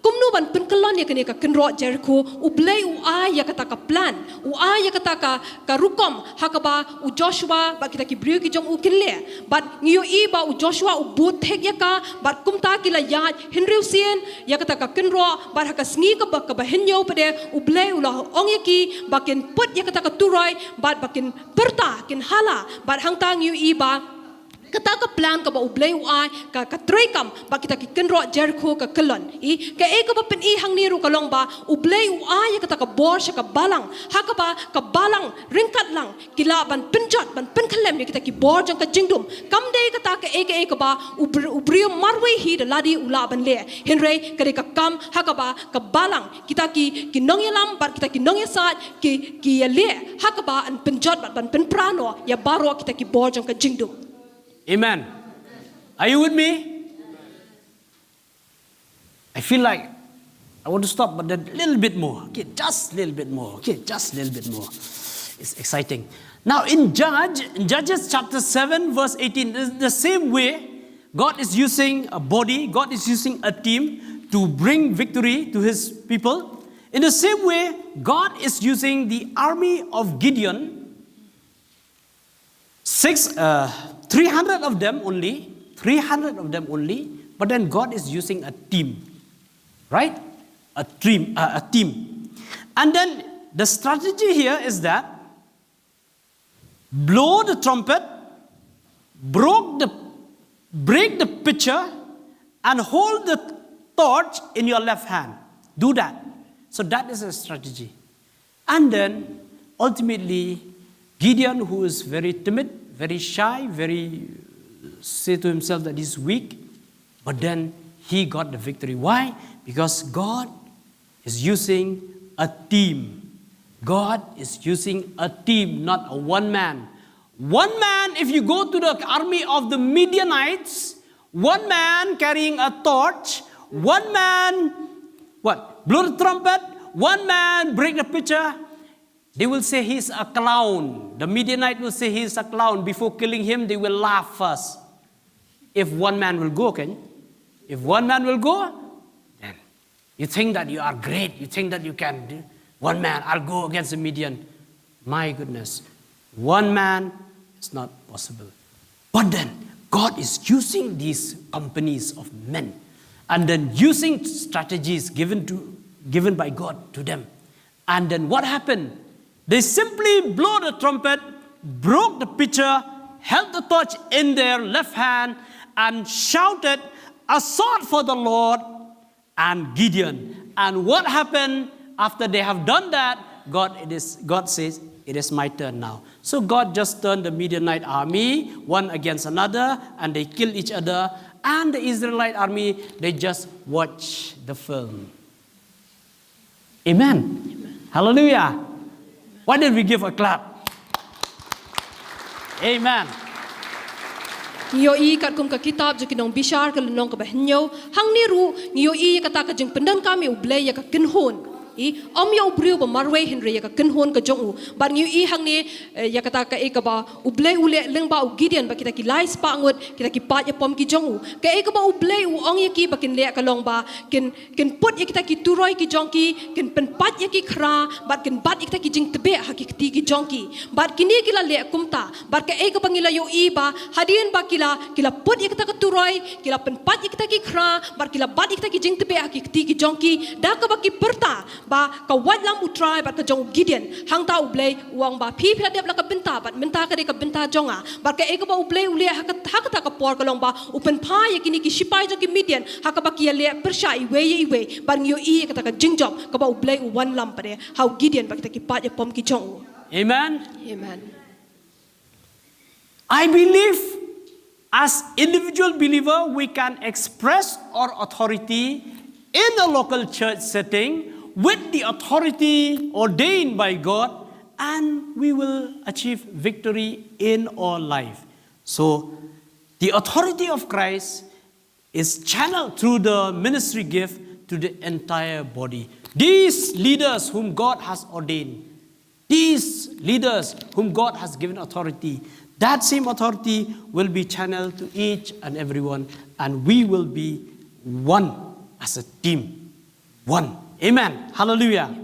kumno ban pynkyllon ïa kane ka kynroh Jericho, U Blei u ai ïa kata ka plan, u ai ïa kata ka ka rukom ha kaba u Joshua bad kita ki briew ki jong u kin leh. Bad ngi ïohi ba u Joshua u bud thik ïa ka bad kumta ki la ïaid hynriew sien ïa kata ka kynroh bad ha ka sngi kaba kaba hynñiew pat de U Blei u la ong ïa ki ba kin put ïa kata ka turoi bad ba kin pyrta kin hala bad hangta ngi ïohi ba kata ka plan kaba U Blei u ai ka ka treikam ba kita ki kynroh Jericho ka kyllon. I kaei kaba pyni hangne ruh ka long ba U Blei u ai ïa kata ka bor sha ka balang ha kaba ka balang ryngkat lang ki lah ban pynjot ban pynkhyllem ïa kita ki bor jong ka jingdum. Kam dei kata kaei kaei kaba u briew marwei hi da lade u lah ban leh. Hynrei ka dei ka kam ha kaba ka balang kita ki ki nongïalam bad kita ki nongïasaid ki ki ïaleh ha kaba yn pynjot bad ban pynpra noh ïa baroh kita ki bor jong ka jingdum. Amen. Are you with me? I feel like I want to stop, but then a little bit more. Okay, just a little bit more. Okay, just a little bit more. It's exciting. Now, in Judge, in Judges chapter seven, verse eighteen, the, the same way God is using a body, God is using a team to bring victory to his people. In the same way, God is using the army of Gideon. Six, uh, three hundred of them only, three hundred of them only, but then God is using a team, right? A team, uh, a team. And then the strategy here is that blow the trumpet, broke the, break the pitcher, and hold the torch in your left hand. Do that. So that is a strategy. And then ultimately, Gideon, who is very timid, very shy, very say to himself that he's weak, but then he got the victory. Why? Because God is using a team. God is using a team, not a one man. One man, if you go to the army of the Midianites, one man carrying a torch, one man, what, blow the trumpet, one man break the pitcher, they will say he's a clown. The Midianite will say he's a clown. Before killing him, they will laugh first. If one man will go, can you? If one man will go, then you think that you are great. You think that you can do. One man, I'll go against a Midian. My goodness, one man is not possible. But then God is using these companies of men and then using strategies given to given by God to them. And then what happened? They simply blow the trumpet, broke the pitcher, held the torch in their left hand, and shouted, "A sword for the Lord and Gideon." And what happened after they have done that? God, it is, God says, "It is my turn now." So God just turned the Midianite army, one against another, and they killed each other. And the Israelite army, they just watched the film. Amen. Hallelujah. Why don't we give a clap? Amen. Ngi ïohi katkum ka kitab jong ki nongbishar ka lynnong kaba hynñiew. Hangne ruh ngi ïohi ïa kata ka jingpyndonkam ïa U Blei ïa ka kynhun. I, ym ïa u briew ba marwei hynrei ïa ka kynhun ka jong u. Bad ngi ïohi hangne, eh, ïa kata kaei kaba U Blei u leh lyngba u Gideon bad kita ki lai spah ngut kita ki paid ïapom ki jong u. Kaei kaba U Blei u ong ïa ki ba kin leh ka long ba kin kin put ïa kita ki turoi ki jong ki, kin pynpait ïa ki khra, bad kin bat ïa kita ki jingtbeh ha ki kti ki jong ki. Bad kine ki la leh kumta, bad kaei kaba ngi la ïohi ba hadien ba ki la, ki la put ïa kita ki turoi, ki la pynpait ïa kita ki khra, bad ki la bat ïa kita ki jingtbeh ha ki kti ki jong ki, da kaba ki pyrta ba ka waitlam U Trai bad ka jong u Gideon. Hangta U Blei u ong ba phi, phi la dep la ka bynta bad mynta ka dei ka bynta jong nga. Bad kaei kaba U Blei u leh ha ka, ha kata ka por ka long ba u pynphai ïa kine ki shipai jong ki Midian ha kaba ki ïaleh pyrshah iwei ïa iwei. Bad ngi ïohi ïa kata ka jingjop kaba U Blei u wanlam pat de ha u Gideon bad kita ki paid ïapom ki jong u. Amen. Amen. I believe as individual believer, we can express our authority in a local church setting with the authority ordained by God, and we will achieve victory in our life. So, the authority of Christ is channeled through the ministry gift to the entire body. These leaders whom God has ordained, these leaders whom God has given authority, that same authority will be channeled to each and everyone, and we will be one as a team. One. Amen. Hallelujah.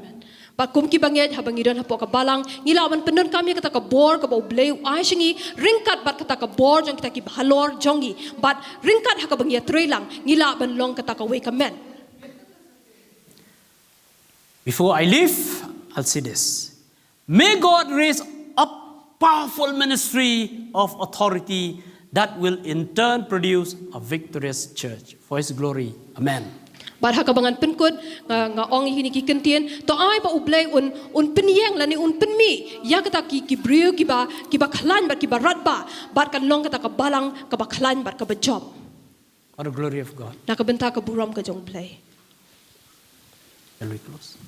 Bad kum ki bangeit, haba ngi don hapoh ka balang, ngi lah ban pyndonkam ïa kata ka bor kaba U Blei u ai sha ngi, ryngkat bad kata ka bor jong kita ki bahalor jong ngi. Bad ryngkat ha kaba ngi ïatreilang, ngi lah ban long kata kawei ka met. Before I leave, I'll say this. May God raise up powerful ministry of authority that will in turn produce a victorious church for His glory. Amen. Bad ha kaba ngan pynkut, nga, nga ong ïa kine ki kyntien, to ai ba U Blei un, un pynïeng lane un pynmih ïa kata ki, ki briew kiba, kiba khlaiñ bad kiba radbah, bad kan long kata ka balang kaba khlaiñ bad kaba jop. For the glory of God. Na ka bynta ka burom ka jong U Blei. Shall we close?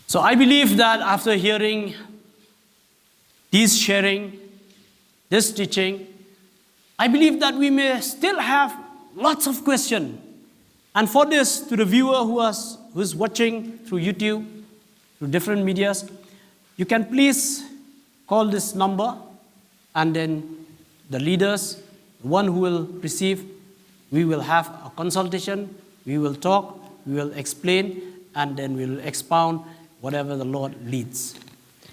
So I believe that after hearing this sharing, this teaching, I believe that we may still have lots of questions. And for this, to the viewer who is, who is watching through YouTube, through different medias, you can please call this number, and then the leaders, the one who will receive, we will have a consultation, we will talk, we will explain, and then we will expound whatever the Lord leads.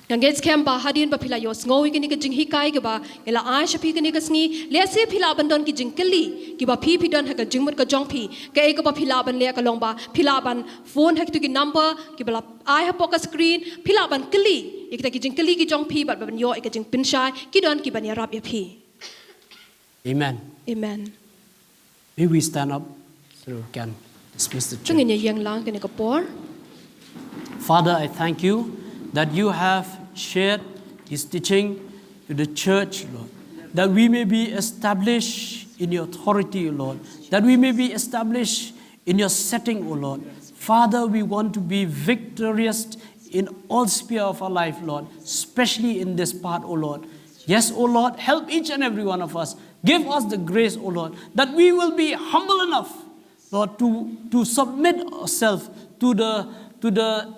Nga ngeit skhem ba hadien ba phi la ïohsngew ïa kane ka jinghikai kaba ngi la ai sha phi kane ka sngi, lehse phi lah ban don ki jingkylli kiba phi phi don ha ka jingmut ka jong phi. Kaei kaba phi lah ban leh ka long ba phi lah ban phone ha kito ki number kiba la ai hapoh ka screen, phi lah ban kylli ïa kita ki jingkylli ki jong phi bad ban ïoh ïa ka jingpynshai, ki don kiban ïarap ïa phi. Amen. Amen. May we stand up so we can dismiss the To ngin church. ïa ïeng lang kane ka por. Father, I thank you that you have shared this teaching to the church, Lord, that we may be established in your authority, Lord, that we may be established in your setting, O Lord. Father, we want to be victorious in all sphere of our life, Lord, especially in this part, O Lord. Yes, O Lord, help each and every one of us. Give us the grace, O Lord, that we will be humble enough, Lord, to, to submit ourselves to the, to the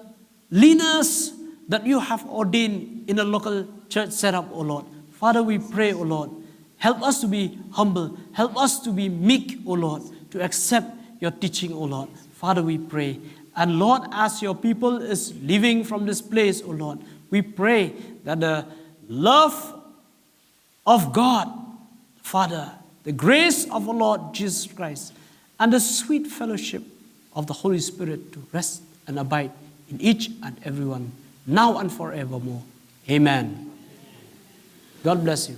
leaders that you have ordained in a local church setup, O Lord. Father, we pray, O Lord, help us to be humble, help us to be meek, O Lord, to accept your teaching, O Lord. Father, we pray. And Lord, as your people is leaving from this place, O Lord, we pray that the love of God, Father, the grace of our Lord Jesus Christ, and the sweet fellowship of the Holy Spirit to rest and abide in each and every one, now and forevermore. Amen. God bless you.